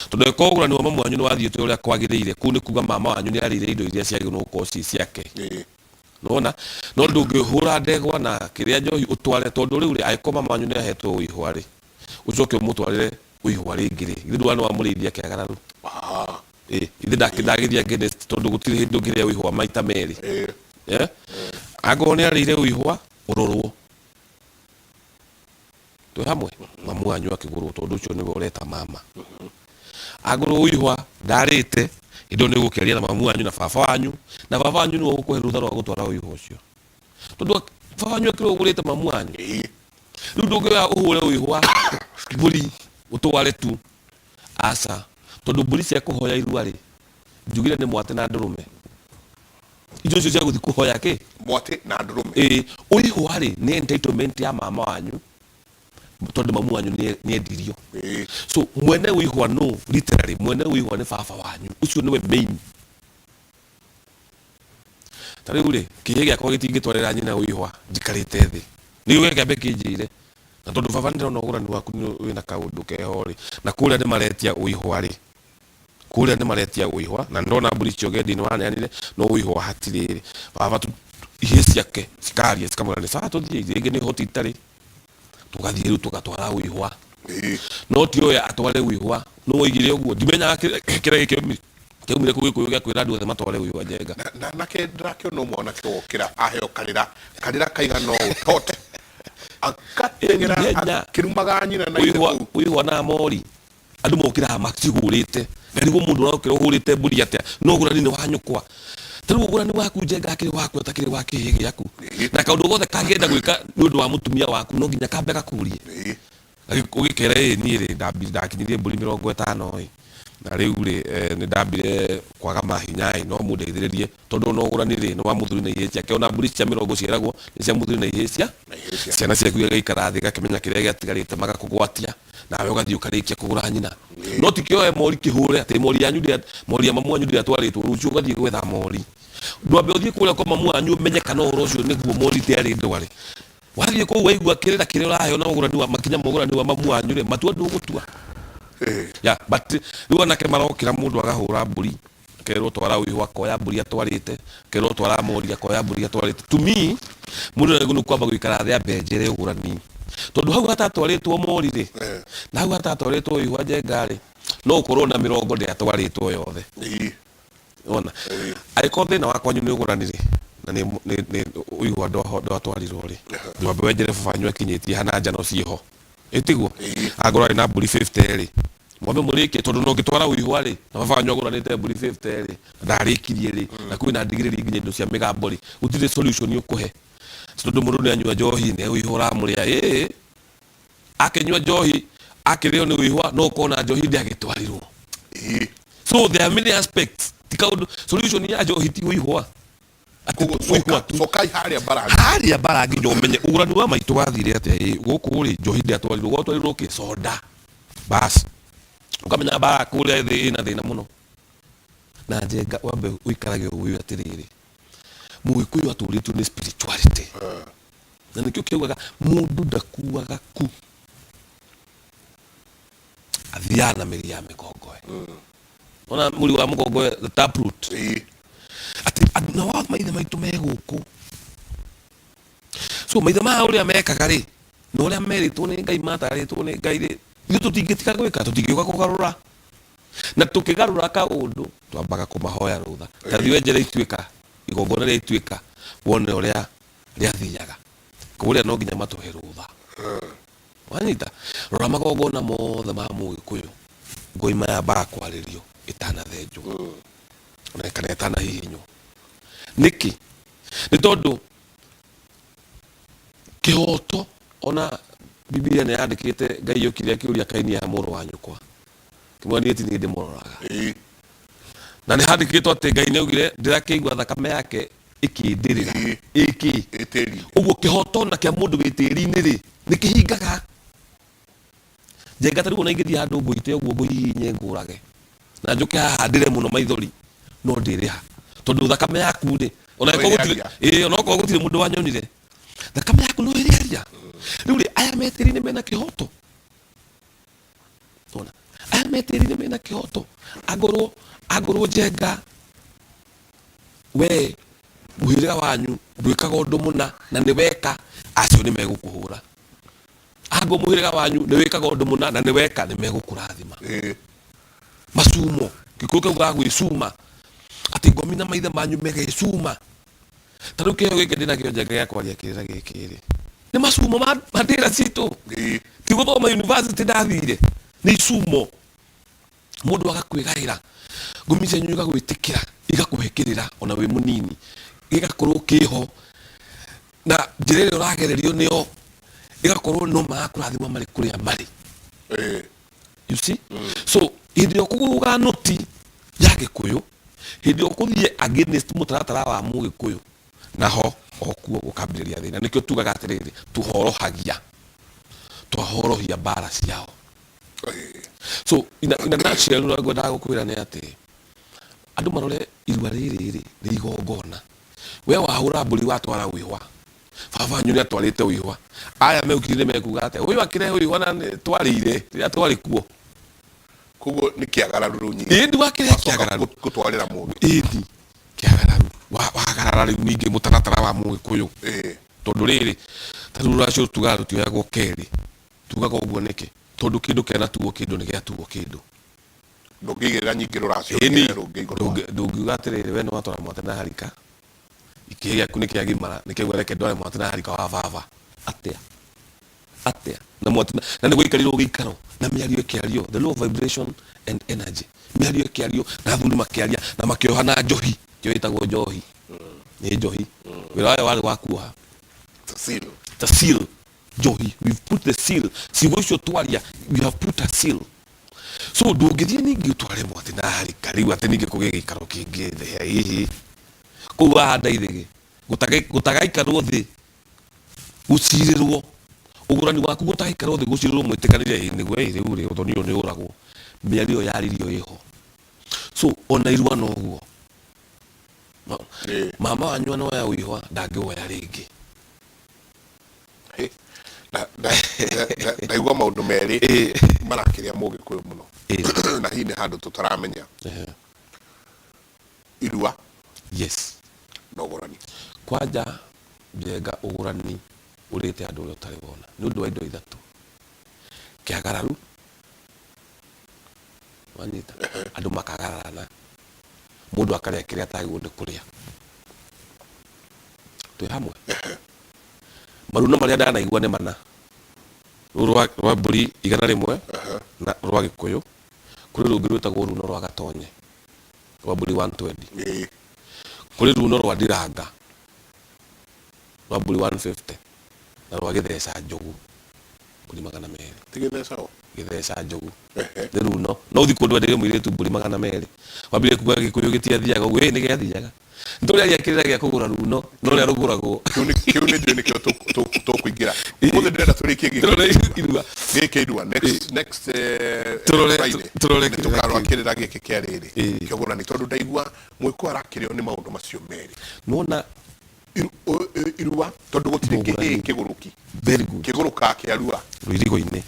Tondũ angĩkorwo ũgũrani wa mamu wanyu nĩ wathiĩte ũrĩa kwagĩrĩire, kũu nĩ kuga mama wanyu nĩ arĩire indo iria ciagĩrĩirwo gũkorwo ciĩ ciake. Nĩwona? No ndũngĩhũra ndegwa na kĩrĩa njohi ũtware tondũ rĩu rĩ, angĩkorwo mama wanyu nĩ ahetwo ũihwa rĩ, ũcoke ũmũtwarĩre ũihwa rĩngĩ rĩ, githĩ ndũrona nĩ wamũrĩithia kĩagararu? Ĩ, githĩ ndagĩthiĩ against tondũ gũtirĩ hĩndĩ ũngĩrĩa ũihwa maita merĩ. Eh? Angĩkorwo nĩ arĩire ũihwa, ũrorwo. Twĩ hamwe? Mamu wanyu akĩgũrwo tondũ ũcio nĩwe ũreta mama. Angĩkorwo ũihwa ndarĩte, hĩndĩ ĩyo nĩ ũgũkĩaria na mamu wanyu na baba wanyu, na baba wanyu nĩwe ũgũkũhe rũtha rwa gũtwara ũihwa ũcio. Tondũ baba wanyu akĩrĩ ũgũrĩte mamu wanyu. Rĩu ndũngĩoya ũhũre ũihwa mbũri ũtware tu. Aca. Tondũ mbũri cia kũhoya irua rĩ, njugire nĩ mwatĩ na ndũrũme. Icio nĩcio cia gũthiĩ kũhoya kĩ? Mwatĩ na ndũrũme. Ĩĩ, ũihwa rĩ, nĩ entitlement ya mama wanyu tondũ mamu wanyu nĩ endirio. So mwene ũihwa nũ? Literally mwene ũihwa nĩ baba wanyu. Ũcio nĩwe main. Ta rĩu rĩ, kĩhĩ gĩakwa gĩtingĩtwarĩra nyina ũihwa njikarĩte thĩ. Nĩguo gĩkĩambe kĩnjĩre. Na tondũ baba nĩndĩrona ũgũrani waku wĩna kaũndũ keho rĩ, na kũrĩa nĩmaretia ũihwa rĩ, kũrĩa nĩmaretia ũihwa, na nĩndona mbũri icio ũgendi nĩwaneanire, no ũihwa hatirĩ rĩ, baba ihĩĩ ciake cikaria cikamwĩra nĩ sawa tũthiĩ, rĩngĩ nĩ ũhoti itarĩ, tũgathiĩ rĩu tũgatwara ũihwa. No ti oe atware ũihwa, nũ woigire ũguo? Ndimenyaga kĩrĩa gĩkĩaumire kĩaumire kũ Gĩkũyũ gĩa kwĩra andũ othe matware ũihwa Njenga. Na nake ndĩrakĩona mwanake wokĩra aheo karĩra, karĩra kaigana ũũ tot agateng'era Ihenya. akĩrumaga nyina na ithe Ũihwa kũu. ũihwa na mori andũ mokĩraga macihũrĩte ngarigwo mũndũ ũrokĩra ũhũrĩte mbũri atĩa no ũgũrani nĩ wa nyũkwa. Ta rĩu ũgũrani waku Njenga akĩrĩ waku atakĩrĩ wa kĩhĩ gĩaku. Na kaũndũ gothe kangĩenda gwĩka nĩ ũndũ wa mũtumia waku no nginya kambe gakũrie. Ũgĩkere ĩ niĩ rĩ ndakinyirie mbũri 50 ĩ na rĩu rĩ nĩ ndambire kwaga mahinya ĩ no mũndeithĩrĩrie tondũ ona ũgũrani rĩ nĩ wa mũthuri na ihĩĩ ciake ona mbũri cia mĩrongo ciaragwo nĩ cia mũthuri na ihĩĩ cia ciana ciaku igagĩikara thĩ igakĩmenya kĩrĩa gĩatigarĩte magakũgwatia nawe ũgathiĩ ũkarĩkia kũgũra nyina. No ti kĩoe mori kĩhũre atĩ mori yanyu ndĩa mori ya mamu wanyu ndĩatwarĩtwo rũciũ ũgathiĩ gwetha mori. Ndwambe ũthiĩ kũrĩa kwa mamu wanyu ũmenye kana ũhoro ũcio nĩguo mori ndĩarĩ ndware. Wathiĩ kũu waigua kĩrĩra kĩrĩa ũraheo na ũgũrani wa makinya ma ũgũrani wa mamu wanyu rĩ, matua ndũgũtua. Yeah, but rĩu anake marokĩra mũndũ agahũra mbũri, akerwo twara ũihũ akoya mbũri atwarĩte, akerwo twara mori akoya mbũri atwarĩte. To me, mũndũ nĩ kwamba gũikara thĩ ambe enjere ũgũrani. Tondũ hau hatatwarĩtwo mori rĩ, na hau hatatwarĩtwo ũihũ Njenga rĩ, no ũkorwo na mĩrongo ndĩatwarĩtwo yothe. Wona? Angĩkorwo thĩna wa kwanyu nĩ ũgũrani rĩ, na nĩ nĩ nĩ ũihwa ndwatwarirwo rĩ, ndwambe wenjere baba wanyu akinyĩtie hana njano ciĩho. Ĩ tiguo? Angĩkorwo arĩ na mbũri 50 rĩ, mwambe mũrĩkie tondũ ona ũngĩtwara ũihwa rĩ, na baba wanyu agũranĩte mbũri 50 rĩ, na ndarĩkirie rĩ, na kwĩna ndigĩrĩri nginya indo cia mĩgambo rĩ, gũtirĩ solution ũkũhe. Tondũ mũndũ nĩ anyua njohi nĩ ũihwa ũramũrĩa ĩĩ, akĩnyua njohi akĩrĩo nĩ ũihwa no ũkorwo na njohi ndĩagĩtwarirwo. So there are many aspects. Ti kaũndũ solution ya njohi ti ũihwa. Atĩ Koguo ũihwa tu. Cokai harĩa mbarangi. Harĩa mbara nginya ũmenye ũgũrani wa maitũ wathire atĩa ĩ gũkũ rĩ njohi ndĩatwarirwo gwatwarirwo kĩ soda. Bas. Ũkamenya mbara kũrĩa thĩ ĩna thĩna mũno. Na Njenga wambe ũikarage ũĩ atĩrĩrĩ, Mũgĩkũyũ atũrĩtio nĩ spirituality. Na nĩkĩo kĩaugaga mũndũ ndakuaga ku athiaga na mĩri ya mĩkongoe. Ona mũri wa mũkongoe the tap root. Atĩ na wa maithe maitũ me gũkũ. So maithe maya ũrĩa mekaga rĩ, na ũrĩa merĩtwo nĩ Ngai matarĩtwo nĩ Ngai rĩ, ithuĩ tũtingĩtiga gwĩka, tũtingĩũka kũgarũra. Na tũkĩgarũra kaũndũ twambaga kũmahoya rũtha. Ta thiĩ wenjere ituĩka, igongona rĩa ituĩka wone ũrĩa rĩathiaga. Kũrĩa no nginya matũhe rũtha. Wanyita? Rora magongona mothe ma Mũgĩkũyũ, ngoima yambaga kwarĩrio ĩtanathĩnjwo ona kana ĩtanahihinywo. Nĩkĩ? Nĩ tondũ kĩhoto ona Bibilia nĩ yandĩkĩte Ngai okire akĩũria Kaini ya mũrũ wa nyũkwa. Kĩmwĩra niĩ ti niĩ ndĩmũroraga. Na nĩ handĩkĩtwo atĩ Ngai nĩ augire ndĩrakĩigua thakame yake ĩkĩndĩrĩra. Ĩkĩ? Ĩ tĩri-inĩ. Ũguo kĩhoto na kĩa mũndũ wĩ tĩri-inĩ rĩ, nĩ kĩhingaga. Njenga ta rĩu ona ingĩthiĩ handũ ngũite ũguo ngũhihinye ngũrage na njũke haha ndĩre mũno maithori no ndĩrĩha tondũ thakame yaku rĩ ona No angĩkorwo gũtirĩ ĩrĩaria. ĩĩ ona okorwo gũtirĩ mũndũ wanyonire thakame yaku no ĩrĩaria. Rĩu rĩ aya me tĩri-inĩ mena kĩhoto. Ona. Aya metĩrire mena kĩhoto. Angorwo angorwo Njenga we mũhĩrĩga wanyu ndwĩkaga ũndũ mũna na nĩ weka, acio nĩ megũkũhũra. Angorwo mũhĩrĩga wanyu nĩ wĩkaga ũndũ mũna na nĩ weka, nĩ megũkũrathima. Macumo, Gĩkũyũ kĩaugaga gwĩcuma, atĩ ngomi na maithe manyu megecuma. Ta rĩu kĩheo gĩkĩ ndĩnakĩo Njenga gĩa kwaria kĩrĩra gĩkĩ rĩ, nĩ macumo ma ndĩra citũ. Ti gũthoma university ndathire, nĩ icumo. Mũndũ agakwĩgaĩra, ngomi cianyu igagwĩtĩkĩra, igakũhe kĩrĩra ona wĩ mũnini, gĩgakorwo kĩho. Na njĩra ĩrĩa ũragererio nĩyo, ĩgakorwo no marakũrathima marĩ kũrĩa marĩ. You see? So, hĩndĩ ĩrĩa ũkũgũrũga nũti ya Gĩkũyũ, hĩndĩ ĩrĩa ũkũthiĩ against mũtaratara wa Mũgĩkũyũ, naho o kuo gũkambĩrĩria thĩna. Nĩkĩo tugaga atĩrĩrĩ, tũhorohagia, twahorohia mbara ciao. So, in a nutshell, ũrĩa ngwendaga gũkwĩra nĩ atĩ, andũ marore irua rĩrĩ rĩ, nĩ igongona. We wahũra mbũri watwara wĩhwa, baba wanyu nĩ atwarĩte wĩhwa. Aya meũkire nĩ mekuga atĩa, ũyũ akĩrehe wĩhwa na nĩ twarĩire rĩrĩa twarĩ kuo. Koguo nĩ kĩagararu rĩu nyingĩ. Ĩĩ wakĩrehe Wacoka kĩagararu. Gũtwarĩra mũndũ. Ĩni kĩagararu. Wagarara rĩu ningĩ mũtaratara wa Mũgĩkũyũ. Tondũ rĩrĩ, ta rĩu rũracio tugaga rũtioyagwo kerĩ. Tugaga ũguo nĩkĩ? Tondũ kĩndũ kĩanatuo kĩndũ nĩ gĩatuo kĩndũ. Ndũngĩigĩrĩra nyingĩ rũracio Ĩni, rũigĩrĩre rũngĩ igũrũ wa. Ndũngiuga atĩrĩrĩ, we nĩ watwara mwatĩ na harika, ikĩhĩ gĩaku nĩ kĩagimara, nĩkĩo reke ndware mwatĩ na harika wa baba. Atĩa? Atĩa? Na mwatĩ na nĩ gũikarirwo gĩikaro, na mĩario ĩkĩario, the law of vibration and energy. Mĩario ĩkĩario, na athuri makĩaria, na makĩoha na njohi, kĩo ĩtagwo njohi. Nĩ njohi. Wĩra wayo warĩ wa kuoha. Seal. The seal. Njohi. We've put the seal. Ciugo icio twaria, we have put a seal. So ndũngĩthiĩ ningĩ ũtware mwatĩ na harika rĩu atĩ ningĩ kũgĩe gĩikaro kĩngĩ thĩ hihi. Kũu wahanda ithĩgĩ, gũtagaikarwo thĩ gũcirĩrwo, ũgũrani waku gũtagaikarwo thĩ gũcirĩrwo mwĩtĩkanĩre ĩ nĩguo ĩ rĩu rĩ ũthoni ũyũ nĩ ũragwo. Mĩario ĩyo yaririo ĩho. So ona irua noguo. Mama wanyu anoya ũihwa ndangĩwoya rĩngĩ. Ndaigua maũndũ merĩ marakĩrĩa Mũgĩkũyũ mũno na hihi nĩ handũ tũtaramenya. Irua na ũgũrani. Kwanja Njenga ũgũrani ũrĩte andũ ũrĩa ũtarĩ wona nĩ ũndũ wa indo ithatũ. Kĩagararu, wanyita, andũ makagararana, mũndũ akarĩa kĩrĩa atagĩrĩirwo nĩ kũrĩa. Twĩ hamwe? Maruno marĩa ndanaigua nĩ mana. Rũu rwa mbũri 100 na rwa Gĩkũyũ. Kũrĩ rũngĩ rwĩtagwo runo rwa Gatonye rwa mbũri 120. Kũrĩ runo rwa Ndiranga rwa mbũri 150 na rwa Gĩtheca Njogu mbũri 200. Ti Gĩtheca o? Gĩtheca Njogu. Nĩ runo. No ũthiĩ kũndũ wenderie mũirĩtu mbũri 200. Wambire kuga Gĩkũyũ gĩtiathiaga ũguo, ĩĩ nĩ gĩathiaga. Nĩ tũrĩaria kĩrĩra gĩa kũgũra runo, no ũrĩa rũgũragwo. Kĩu nĩ njũĩ nĩkĩo tũkũingĩra. Ũmũthĩ ndĩrenda tũrĩkie gĩkĩ. Tũrore irua. Gĩkĩ irua. Next, next Tũrore, Friday. tũrore Nĩ kĩrĩra tũkarora kĩu. kĩrĩra gĩkĩ kĩa rĩrĩ. Kĩa ũgũrani. Tondũ ndaigua Mũgĩkũyũ arakĩrĩo nĩ maũndũ macio merĩ. Nĩwona Irua tondũ gũtirĩ kĩhĩĩ kĩgũrũki. Very good. Kĩgũrũkaga kĩarua. Rũirigo-inĩ.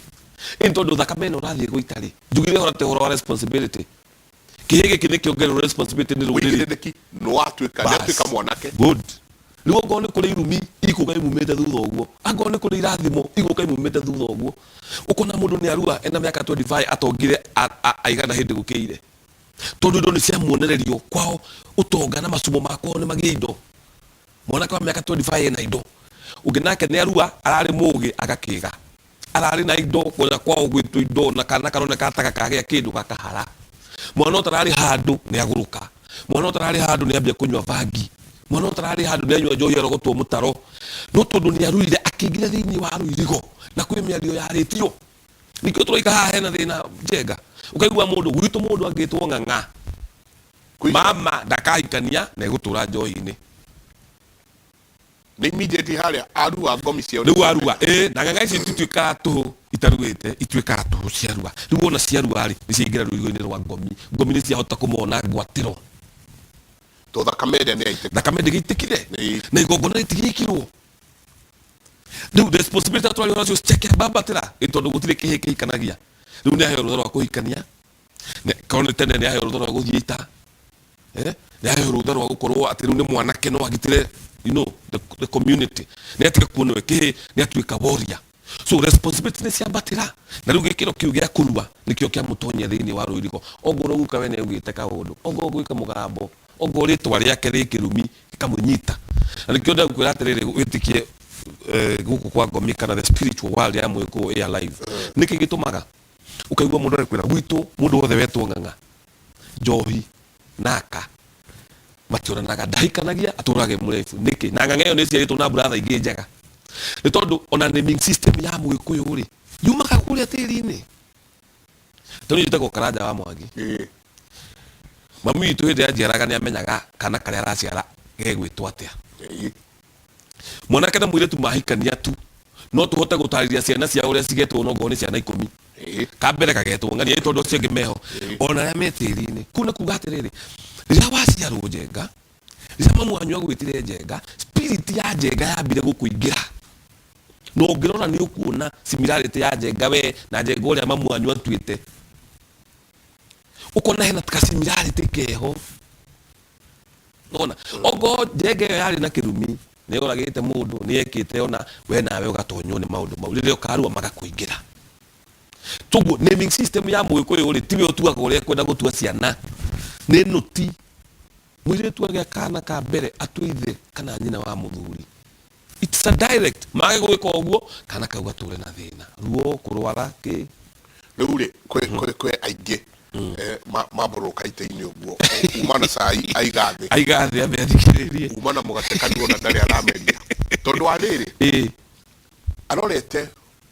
Ĩni tondũ thakame ĩno ũrathiĩ gũita rĩ, njugire ũhoro atĩ ũhoro wa responsibility. Kĩhĩĩ gĩkĩ nĩ kĩongererwo responsibility nĩ rũrĩrĩ. Ũigĩrĩrĩki nĩ watuĩka, nĩ atuĩka mwanake. Good. Rĩu okorwo nĩ kũrĩ irumi ikũga imumĩte thutha ũguo, akorwo nĩ kũrĩ irathimo igũka imumĩte thutha ũguo, ũkona mũndũ nĩ arua ena mĩaka 25 atongire aigana hĩndĩ gũkĩire. Tondũ indo nĩ ciamuonererio kwao, ũtonga na macumo ma kwao nĩ magĩa indo. Mwanake wa mĩaka 25 ena indo. Ũngĩ nake nĩ arua, ararĩ mũgĩ agakĩga. Ararĩ na indo, kũrĩa kwao gwitũ indo na kana karoneka ta gakagĩa kĩndũ gakahara. Mwana ũtararĩ handũ nĩ agũrũka. Mwana ũtararĩ handũ nĩ ambia kũnyua bangi. Mwana ũtararĩ handũ nĩ anyua njohi arogotwo mũtaro. No tondũ nĩ aruire akĩingĩra thĩinĩ wa rũirigo na kwĩ mĩario yarĩtio. Nĩkĩo tũroiga haha hena thĩna Njenga. Ũkaigua mũndũ gwitũ mũndũ angĩtwo ng'ang'a. Mama ndakahikania na egũtũra njohi-inĩ. Nĩ immediately harĩa arua ngomi ciao. Rĩu arua, ĩ na ng'ang'a ici ituĩkaga tũhũ itaruĩte, ituĩkaga tũhũ ciarua. Rĩu wona ciarua rĩ, nĩ ciaingĩra rũirigo-inĩ rwa ngomi. Ngomi nĩ ciahota kũmona ngwatĩro. To thakame ĩrĩa nĩ yaitĩka. Thakame ndĩgĩitĩkire. Na igongona rĩtigĩkirwo. Rĩu responsibility atwari ũhoro ũcio ciake ambatĩra, ĩ tondũ gũtirĩ kĩhĩĩ kĩhikanagia. Rĩu nĩ aheo rũtha rwa kũhikania. Korwo nĩ tene nĩ aheo rũtha rwa gũthiĩ ita, eh? Nĩ aheo rũtha rwa gũkorwo atĩ rĩu nĩ mwanake no agitĩre the community, nĩ atiga kuonwo e kĩhĩ, nĩ atuĩka warrior. So responsibility nĩ ciambatĩra, na rĩu gĩkĩro kĩu gĩa kũrua nĩkĩo kĩamũtonyia thĩinĩ wa rũirigo. Ongorwo guka we nĩ augĩte kaũndũ, ongorwo gwĩka mũgambo, ongorwo rĩtwa rĩake rĩ kĩrumi gĩkamũnyita. Na nĩkĩo ndagũkwĩra atĩrĩrĩ, wĩtĩkie gũkũ kwa ngomi kana the spiritual world ya Mũgĩkũyũ ĩ alive. Nĩkĩ gĩtũmaga ũkaigua mũndũ arekwĩra gwitũ mũndũ wothe wetwo ng'ang'a, njohi naka mationanaga, ndahikanagia, atũraga e mũrebu nĩkĩ? Na ng'ang'a ĩyo nĩ ĩciarĩtwo na brother ingĩ njega, nĩ tondũ ona naming system ya Mũgĩkũyũ rĩ yumaga kũrĩa tĩri-inĩ. Tondũ njĩtagwo Karanja wa Mwangi, mami witũ hĩndĩ anjiaraga nĩ amenyaga kana karĩa araciara gegwĩtwo atĩa. Mwanake na mũirĩtu mahikania tu no tũhote gũtarĩria ciana ciao ũrĩa cigetwo, no ngorwo nĩ ciana 10. Ka mbere kagetwo ng'ania ĩ tondũ acio angĩ meho ona arĩa me tĩri-inĩ. Kũu nĩ kuga atĩrĩrĩ, rĩrĩa waciarwo Njenga, rĩrĩa mamu wanyu agwĩtire Njenga, spirit ya Njenga yambire gũkũingĩra, na ũngĩrora nĩ ũkuona similarity ya Njenga we na Njenga ũrĩa mamu wanyu atuĩte, ũkona hena ka similarity keho. Nona okorwo Njenga ĩyo yarĩ na kĩrumi, nĩ yoragĩte mũndũ, nĩ yekĩte, ona we nawe ũgatonywo nĩ maũndũ mau, rĩrĩa ũkarua magakũingĩra. Toguo naming system ya Mũgĩkũyũ rĩ, tiwe ũtuaga ũrĩa ekwenda gũtua ciana, nĩ nũti. Mũirĩtu agĩa kana ka mbere atue ithe kana nyina wa mũthuri, it's a direct. Mage gwĩka ũguo, kana kau gatũre na thĩna, ruo, kũrwara kĩ. Rĩu rĩ kwĩ aingĩ mambũrũka itĩ-inĩ ũguo, uma na cai aiga thĩ, aiga thĩ ambe athikĩrĩrie, uma na mũgate kanua na ndarĩ arameria, tondũ wa rĩrĩ, arorete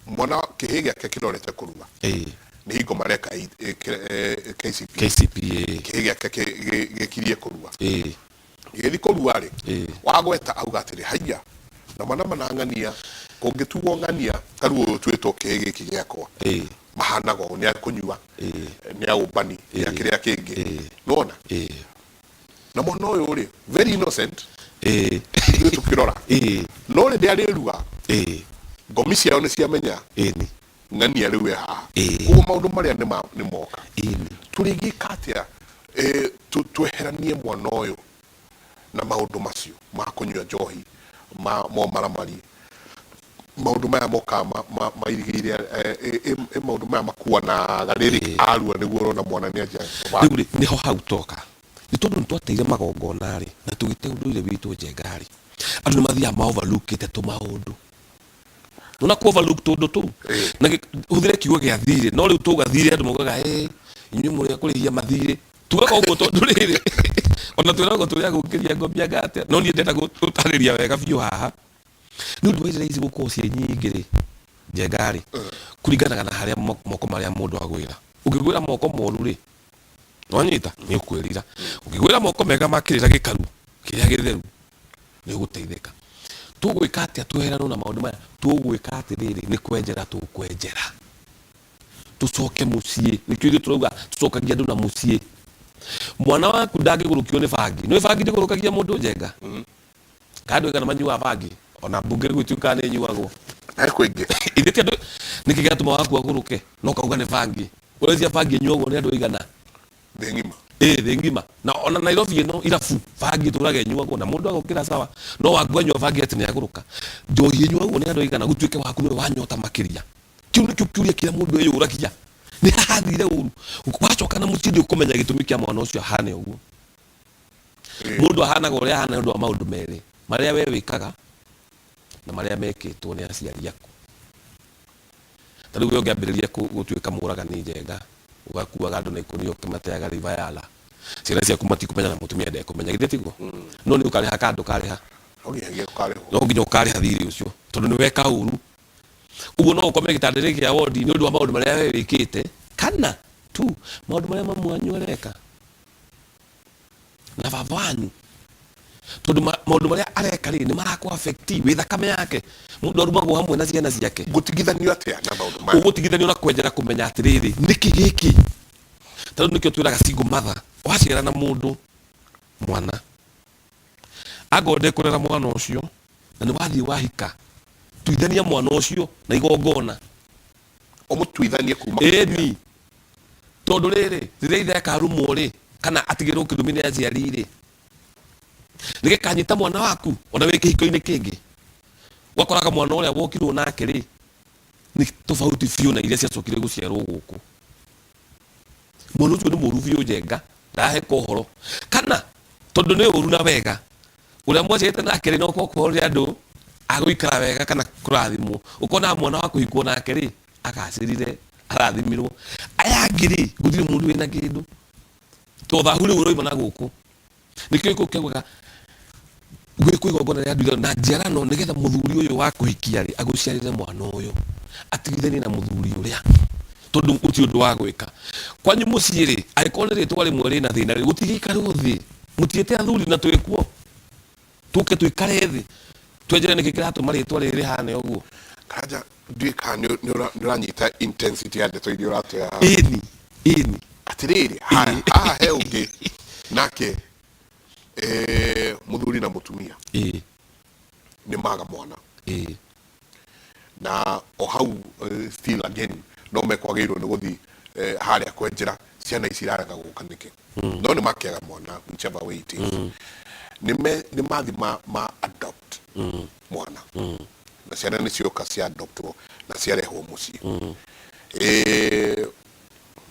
mwana, kĩhĩ gĩake kĩrorete kũrua, nĩ hingo mareka KCPE. KCPE. Kĩhĩ gĩake gĩkirie kũrua, gĩgĩthiĩ kũrua rĩ, wagweta auga atĩrĩ, haiya na mwana manang'ania kũngĩtuo ng'ania tarĩu ũyũ ũtuĩtwo kĩhĩ gĩkĩ gĩakwa, mahanaga ũũ, nĩ akũnyua, nĩ aũmbani, nĩ akĩrĩa kĩngĩ, nĩwona? Na mwana ũyũ rĩ, very innocent, ithuĩ tũkĩrora, no rĩrĩa arĩrua, ngomi ciao nĩ ciamenya ng'ania rĩu e haha. Koguo maũndũ marĩa nĩ moka, tũrĩgĩka atĩa tweheranie mwana ũyũ na maũndũ macio ma kũnyua njohi, ma momaramari, maũndũ maya mokaga mairigĩire, maũndũ maya makuanaga rĩrĩ arua nĩguo ũrona mwana nĩ anjia? Rĩu rĩ, nĩho hau toka, nĩ tondũ nĩ twateire magongona rĩ, na tũgĩte ũndũire witũ. Njenga rĩ, andũ nĩ mathiaga ma overlookĩte tũmaũndũ, nona ku overlook tũndũ tũu na hũthĩre kiugo gĩa thirĩ, no rĩu tauga thirĩ andũ maugaga, "Ĩ inyuĩ mũrĩ a kũrĩhia mathirĩ." Tugaga ũguo tondũ rĩrĩ, ona twĩragwo tũrĩ a gũkĩria ngomia atĩa, no niĩ ndĩrenda gũtarĩria wega biũ haha. Nĩ ũndũ wa irĩra ici gũkorwo ciĩ nyingĩ rĩ, Njenga rĩ, kũringanaga na harĩa moko marĩa mũndũ agwĩra. Ũngĩgwĩra moko moru rĩ, nĩwanyita, nĩ ũkwĩrira. Ũngĩgwĩra moko mega ma kĩrĩra gĩkaru kĩrĩa gĩtheru, nĩ ũgũteithĩka. Tũgwĩka atĩa tweheranwo na maũndũ maya? Tũgwĩka atĩrĩrĩ, nĩ kwenjera tũkwenjera tũcoke mũciĩ. Nĩkĩo ithuĩ tũrauga tũcokagia andũ na mũciĩ. Mwana waku ndangĩgũrũkio nĩ bangi. Nĩ bangi ndĩgũrũkagia mũndũ, Njenga? Kana andũ aigana manyuaga bangi? Ona mbunge gũtuĩkaga nĩ ĩnyuagwo. He kwĩngĩ. Ithe ti andũ? Nĩkĩ gĩatũma waku agũrũke no kauga nĩ bangi? Ũrecia bangi ĩnyuagwo nĩ andũ aigana? Thĩ ng'ima. Ĩ thĩ ng'ima, na ona Nairobi ĩno irabu bangi ĩtũraga ĩnyuagwo na mũndũ agokĩra sawa, no waku anyua bangi atĩ nĩ agũrũka? Njohi ĩnyuagwo nĩ andũ aigana gũtuĩke waku nĩwe wanyota makĩria? Kĩu nĩkĩo kĩũria kĩrĩa mũndũ eyũragia, nĩ hathire ũru. Wacoka na mũciĩ, ndũkũmenya gĩtũmi kĩa mwana ũcio ahane ũguo. Mũndũ ahanaga ũrĩa ahana nĩ ũndũ wa maũndũ merĩ, marĩa we wĩkaga na marĩa mekĩtwo nĩ aciari aku. Ta rĩu we ũngĩambĩrĩria gũtuĩka mũragani, Njenga, ũgakuaga andũ na ikũnia ũkĩmateaga River Yala, ciana ciaku matikũmenya na mũtumia ndekũmenya, githĩ tiguo? No nĩ ũkarĩha kana ndũkarĩha? No nginyagia ũkarĩhwo. No nginya ũkarĩha thirĩ ũcio tondũ nĩ weka ũru. Ũguo no ũkome gĩtanda-inĩ kĩa wondi nĩ ũndũ wa maũndũ marĩa we wĩkĩte kana tu maũndũ marĩa mamu wanyu areka na baba wanyu, tondũ maũndũ marĩa areka rĩ, nĩ marakũ affect wĩ thakame yake. Mũndũ arumagwo hamwe na ciana ciake. Ngũtigithanio atĩa na maũndũ maya? Ũgũtigithanio na kwenjera kũmenya atĩrĩrĩ, nĩkĩ gĩkĩ. Ta rĩu nĩkĩo twĩraga single mother, waciara na mũndũ mwana, angorwo ndekũrera mwana ũcio na nĩ wathiĩ wahika, tuithania mwana ũcio na igongona. Ũmũtuithanie kuma? Ĩni. Tondũ rĩrĩ, rĩrĩa ithe akarumwo rĩ, kana atigĩrwo kĩrumi nĩ aciari rĩ, nĩ gĩkanyita mwana waku ona wĩ kĩhiko-inĩ kĩngĩ. Ũgakoraga mwana ũrĩa wokirwo nake rĩ, nĩ tofauti biũ na iria ciacokire gũciarwo gũkũ. Mwana ũcio nĩ mũru biũ Njenga, ndaheka ũhoro. Kana tondũ nĩ ũru na wega, ũrĩa mwaciarĩte nake rĩ, no okorwo nĩ andũ a gũikara wega kana kũrathimwo, ũkonaga mwana wa kũhikwo nake rĩ, agacĩrire, arathimirwo. Aya angĩ rĩ, gũtirĩ mũndũ wĩna kĩndũ. To thahu rĩu ũroima na gũkũ. Nĩkĩo gĩkũyũ kĩaugaga gwĩkwo igongona rĩa nduithano na njiarano nĩgetha mũthuri ũyũ wa kũhikia rĩ agũciarĩre mwana ũyũ atigithanie na mũthuri ũrĩa tondũ gũtirĩ ũndũ wa gwĩka kwanyu mũciĩ rĩ angĩkorwo nĩ rĩtwa rĩmwe rĩna thĩna rĩ gũtigĩikarwo thĩ mũtiĩte athuri na twĩkuo tũke tũikare thĩ twenjere nĩkĩ kĩratũma rĩtwa rĩrĩ rĩhane ũguo. Karanja ndiũĩ kana nĩ ũranyita intensity ya ndeto iria ũratwĩra haha. Ĩni ĩni. Atĩrĩrĩ, haya haha he ũngĩ nake eh, mũthuri na mũtumia nĩ maga mwana na o hau still again no mekwagĩrĩirwo nĩ gũthiĩ harĩa kwenjera ciana ici irarega gũka nĩkĩ no nĩ makĩaga mwana whichever way it is nĩ me nĩ mathi ma, ma adopt mwana na ciana nĩ cioka cia adoptwo na ciarehwo mũciĩ eh,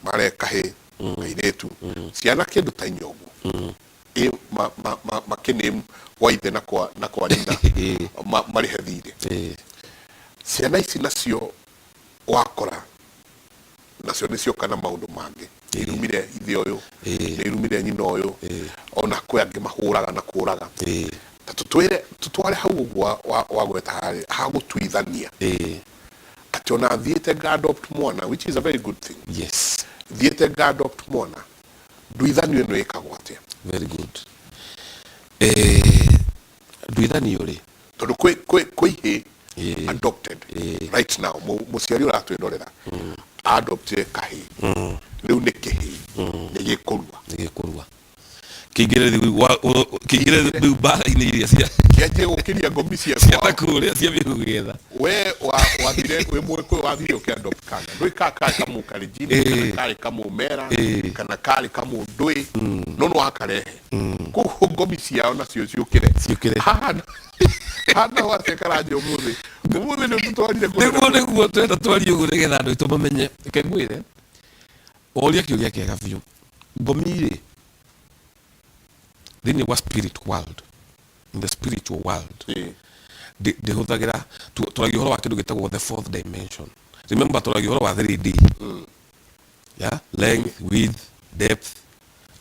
mare kahĩ kairĩtu ciana kĩndũ ta inya ũguo ĩ ma, ma, ma, makĩname gwa ithe na kwa, na kwa nyina marĩhe thirĩ ciana ici nacio wakora nacio nĩ cioka na maũndũ mangĩ nĩ irumire ithe ũyũ nĩ irumire nyina ũyũ ona kwĩ angĩ mahũraga na kũraga ta tũtwĩre tũtware hau ũguo wagweta harĩa ha gũtuithania atĩ ona thiĩte nga adopt mwana which is a very good thing thiĩte nga adopt mwana nduithanio ĩno ĩkagwo atĩa? Very good. Nduithanio rĩ, Tondũ kwĩ kwĩ kwĩ ihĩ adopted right now mũciari ũratwĩrorera adoptire kahĩ rĩu nĩ kĩhĩ nĩ gĩkũrua. Nĩ gĩkũrua kĩingĩre rĩu kĩingĩre rĩu mbara-inĩ iria cia kĩanjie gũkĩria ngomi cia cia ta kũrĩa cia mĩgũgetha. We wathire wĩ mũgĩkũyũ wathire ũkĩ adopt kana ndũĩ kana karĩ kamũkalenjin kana karĩ kamũmera kana karĩ kamũndũĩ no nĩ wakarehe koguo ngomi ciao nacio ciũkĩre. Ciũkĩre. Haha haha naho atĩa Karanja ũmũthĩ ũmũthĩ nĩ ũtũtwarire kũnene. Nĩguo twenda twarie ũguo nĩgetha andũ aitũ mamenye. Reke ngwĩre woria kĩũria kĩega biũ. Ngomi rĩ, thĩinĩ wa spirit world, in the spiritual world, ndĩhũthagĩra, tũragia ũhoro wa kĩndũ gĩtagwo the fourth dimension. Remember tũragia ũhoro wa 3D. Yeah? Length, width, depth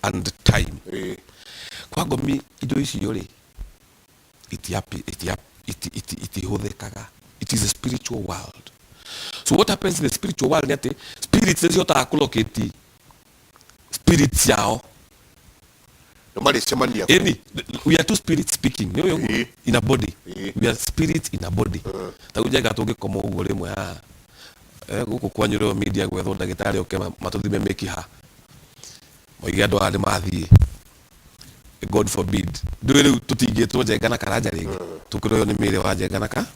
and time. Kwa ngomi indo icio rĩ, itihũthĩkaga. It is a spiritual world. So what happens in the spiritual world nĩ atĩ spirits nĩ cihotaga kũ-locate spirit ciao. Nĩ marĩcemania. Ĩni, we are two spirits speaking. Nĩ ũyũ ũguo? In a body. We are spirits in a body. Ta rĩu Njenga tũngĩkoma ũguo rĩmwe haha gũkũ kwanyu Royal Media gwethwo ndagĩtarĩ oke matũthime mĩkiha moige andũ aya nĩ mathiĩ, God forbid, ndũĩ rĩu tũtingĩtwo Njenga na Karanja rĩngĩ, tũkĩroywo nĩ mĩĩrĩ wa Njenga na ka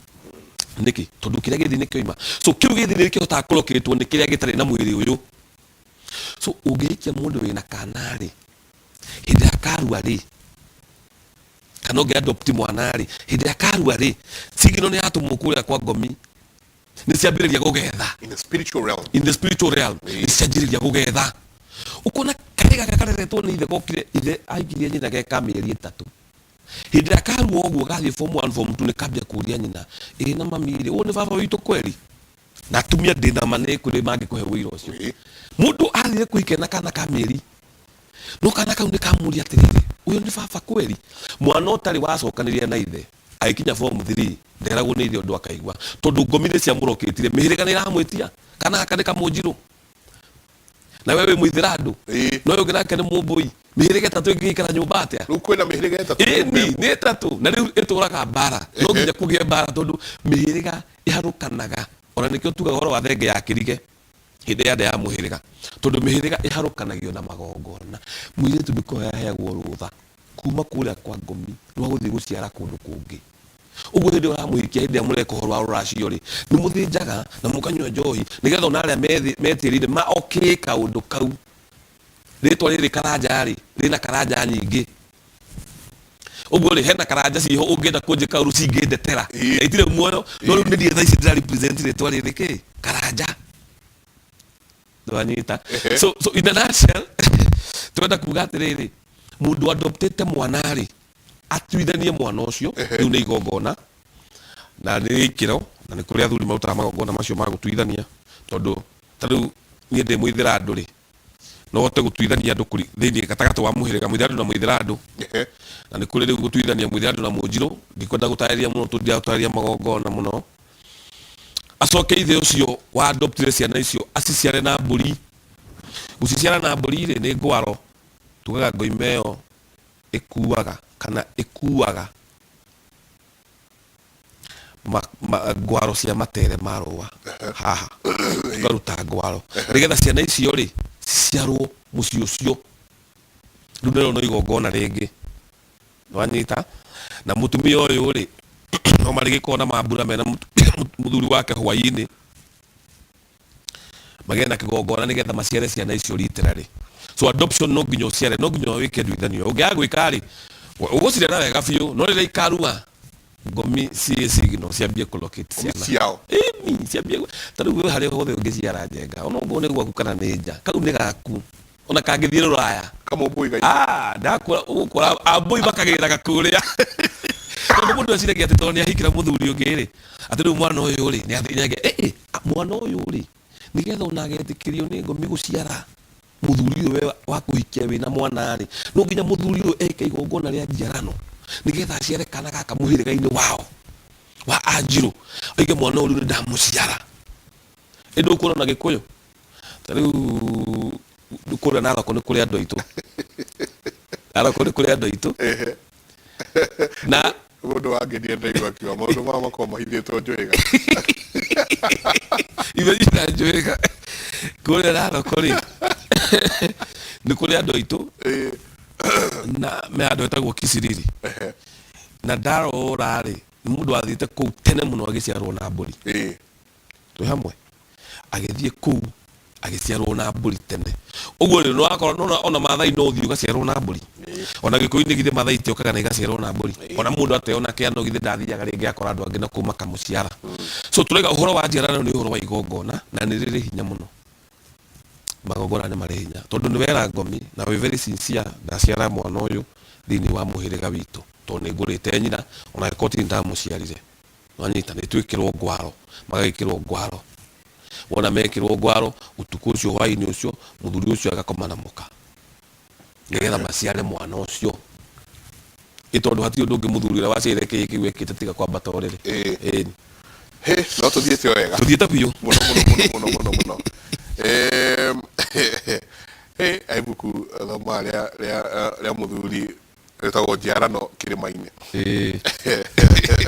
nĩkĩ? Tondũ kĩrĩa gĩ thĩinĩ kĩoima. So kĩu gĩ thĩinĩ nĩkĩhotaga kũlocatwo nĩ kĩrĩa gĩtarĩ na mwĩrĩ ũyũ. So ũngĩhikia mũndũ wĩna kana rĩ, hĩndĩ ĩrĩa akarua rĩ, kana ũngĩ adopt mwana rĩ, hĩndĩ ĩrĩa akarua rĩ, signal nĩ yatũmwo kũrĩa kwa ngomi, nĩ ciambĩrĩria gũgetha. In the spiritual realm. In the spiritual realm. Nĩ cianjĩrĩria gũgetha. Ũkona kahĩ gaka kareretwo nĩ ithe gokire, ithe aikirie nyina ge ka mĩeri 3. Hĩndĩ ĩrĩa karua ũguo gathiĩ form 1, form 2 nĩ kambia kũria nyina, ĩ na mami rĩ, ũyũ nĩ baba witũ kweri? Na atumia ndĩ na ma nĩ kũrĩ mangĩkũhe ũira ũcio. Mũndũ athire kũhikia na kana ka mĩeri, no kana kau nĩ kamũria atĩrĩrĩ, ũyũ nĩ baba kweri? Mwana ũtarĩ wacokanĩria na ithe, agĩkinya form 3, nderagwo nĩ ithe ũndũ akaigua. Tondũ ngomi nĩ ciamũrokĩtire, mĩhĩrĩga nĩ ĩramwĩtia, kana gaka nĩ kamũnjirũ. Na we wĩ mũithĩrandũ, na ũyũ ũngĩ nake nĩ mũmbũi. Mĩhĩrĩga ĩtatũ ĩngĩgĩikara nyũmba atĩa? Rĩu kwĩna mĩhĩrĩga ĩtatũ Ĩni, nĩ ĩtatũ. Na rĩu ĩtũraga mbara. No nginya kũgĩe mbara tondũ mĩhĩrĩga ĩharũkanaga. Ona nĩkĩo tugaga ũhoro wa thenge ya kĩrige hĩndĩ ya nda ya mũhĩrĩga. Tondũ mĩhĩrĩga ĩharũkanagio na magongona. Mũirĩtu nĩ kũheo aheagwo rũtha kuma kũrĩa kwa ngomi rwa gũthiĩ gũciara kũndũ kũngĩ. Ũguo hĩndĩ ĩyo ũramũhikia hĩndĩ ĩrĩa mũreka ũhoro wa rũracio rĩ, nĩ mũthĩnjaga na mũkanyua njohi nĩgetha ona arĩa metĩrĩire ma okay kaũndũ kau. Rĩtwa rĩrĩ Karanja rĩ, rĩna Karanja nyingĩ. Ũguo rĩ, hena Karanja ciĩho ũngĩenda kũnjĩka ũru cingĩndetera. Na itirĩ muoyo, no rĩu nĩ niĩ thaa ici ndĩra represent rĩtwa rĩrĩ kĩ? Karanja. Nĩwanyita? So in a nutshell, tũrenda kuga atĩrĩrĩ, mũndũ adoptĩte mwana rĩ, atuithanie mwana ũcio, rĩu nĩ igongona, na nĩ ikĩro, na nĩ kũrĩ athuri marutaga magongona macio ma gũtuithania, tondũ ta rĩu niĩ ndĩ mũithĩrandũ rĩ, no hote gũtuithania andũ kũri thĩinĩ gatagatĩ wa mũhĩrĩga mũithĩrandũ na mũithĩrandũ, na nĩ kũrĩ rĩu gũtuithania mũithĩrandũ na mũnjirũ, ndikwenda gũtarĩria mũno tondũ ndiragũtarĩria magongona mũno. Acoke ithe ũcio wa adoptire ciana icio aciciare na mbũri. Gũciciara na mbũri rĩ, nĩ ngwaro, tugaga ngoima ĩyo ĩkuaga kana ĩkuaga ngwaro cia matere ma rũa haha, tũkaruta ngwaro nĩgetha ciana icio rĩ ciciarwo mũciĩ ũcio. Rĩu narĩo no igongona rĩngĩ, nĩwanyita? Na mũtumia ũyũ rĩ, no marĩgĩkorwo na mambura mena mũthuri wake hwaĩ-inĩ, magĩe na kĩgongona nĩgetha maciare ciana icio literally. So adoption no nginya ũciare, no nginya wĩke nduithanio. Ũngĩaga gwĩka rĩ, ũgũcirera wega biũ, no rĩrĩa ikarua ngomi ciĩ signal ciambie kũ locate ciana. Ciao. Ĩni, ciambie ta rĩu we harĩa hothe ũngĩciara Njenga, ona okorwo nĩ gwaku kana nĩ nja, kau nĩ gaku. Ona kangĩthiĩ rũraya. Kamũmbũi gaitũ. Ah, ndakũra ũgũkora ambũi makagĩraga kũrĩa. Tondũ mũndũ eciragia atĩ tondũ nĩ ahikĩra mũthuri ũngĩ rĩ, atĩ rĩu mwana ũyũ rĩ, nĩ athiĩ ĩ mwana ũyũ rĩ, nĩgetha ona agetĩkĩrio nĩ ngomi gũciara mũthuri ũyũ we wa kũhikia wĩna mwana rĩ, no nginya mũthuri ũyũ eke igongona rĩa njiarano nĩgetha aciare kana gaka mũhĩrĩga-inĩ wao wa Anjirũ, oige mwana ũyũ rĩu nĩ ndamũciara. Ĩndĩ ũkuona na Gĩkũyũ ta rĩu kũrĩa Narok nĩ kũrĩ andũ aitũ, Narok nĩ kũrĩ andũ aitũ na Mũndũ wangenia ndaigua akiuga maũndũ maya makoragwo mahithĩtwo njũĩga. Ithe na njũĩga kũrĩa Narok rĩ, nĩ kũrĩ andũ aitũ na me handũ hetagwo Kisiriri, na ndarora rĩ, nĩ mũndũ wathiĩte kũu tene mũno agĩciarwo na mbũri. Twĩ hamwe? Agĩthiĩ kũu agĩciarwo na mbũri tene. Ũguo rĩ, nĩwakorwo nĩwona ona Maathai no ũthiĩ ũgaciarwo na mbũri. Ona Gĩkũyũ-inĩ githĩ Maathai itiokaga na igaciarwo na mbũri. Ona mũndũ ateo na kĩano githĩ ndathiaga rĩngĩ akora andũ angĩ nakũu makamũciara. So tũrauga ũhoro wa njiarano nĩ ũhoro wa igongona na nĩ rĩrĩ hinya mũno. Magongona nĩ marĩ hinya tondũ nĩ wera ngomi na wĩ very sincere, ndaciara mwana ũyũ thĩinĩ wa mũhĩrĩga witũ tondũ nĩ ngũrĩte nyina ona angĩkorwo ti niĩ ndamũciarire. Nĩwanyita? Nĩ twĩkĩrwo ngwaro, magagĩkĩrwo ngwaro. Wona mekĩrwo ngwaro, ũtukũ ũcio hwainĩ ũcio, mũthuri ũcio agakoma na mũka. Nĩgetha maciare mwana ũcio. Ĩ tondũ hatirĩ ũndũ ũngĩ mũthuri ũrĩa waciarire kĩhĩĩ kĩu ekĩte tiga kwambata ũrĩrĩ. Ĩni. Hĩ, no tũthiĩte o wega. Tũthiĩte biũ. Mũno mũno mũno mũno mũno mũno. Hĩ, ibuku thomaga rĩa rĩa rĩa mũthuri rĩtagwo njiarano kĩrĩma-inĩ. Ĩĩ.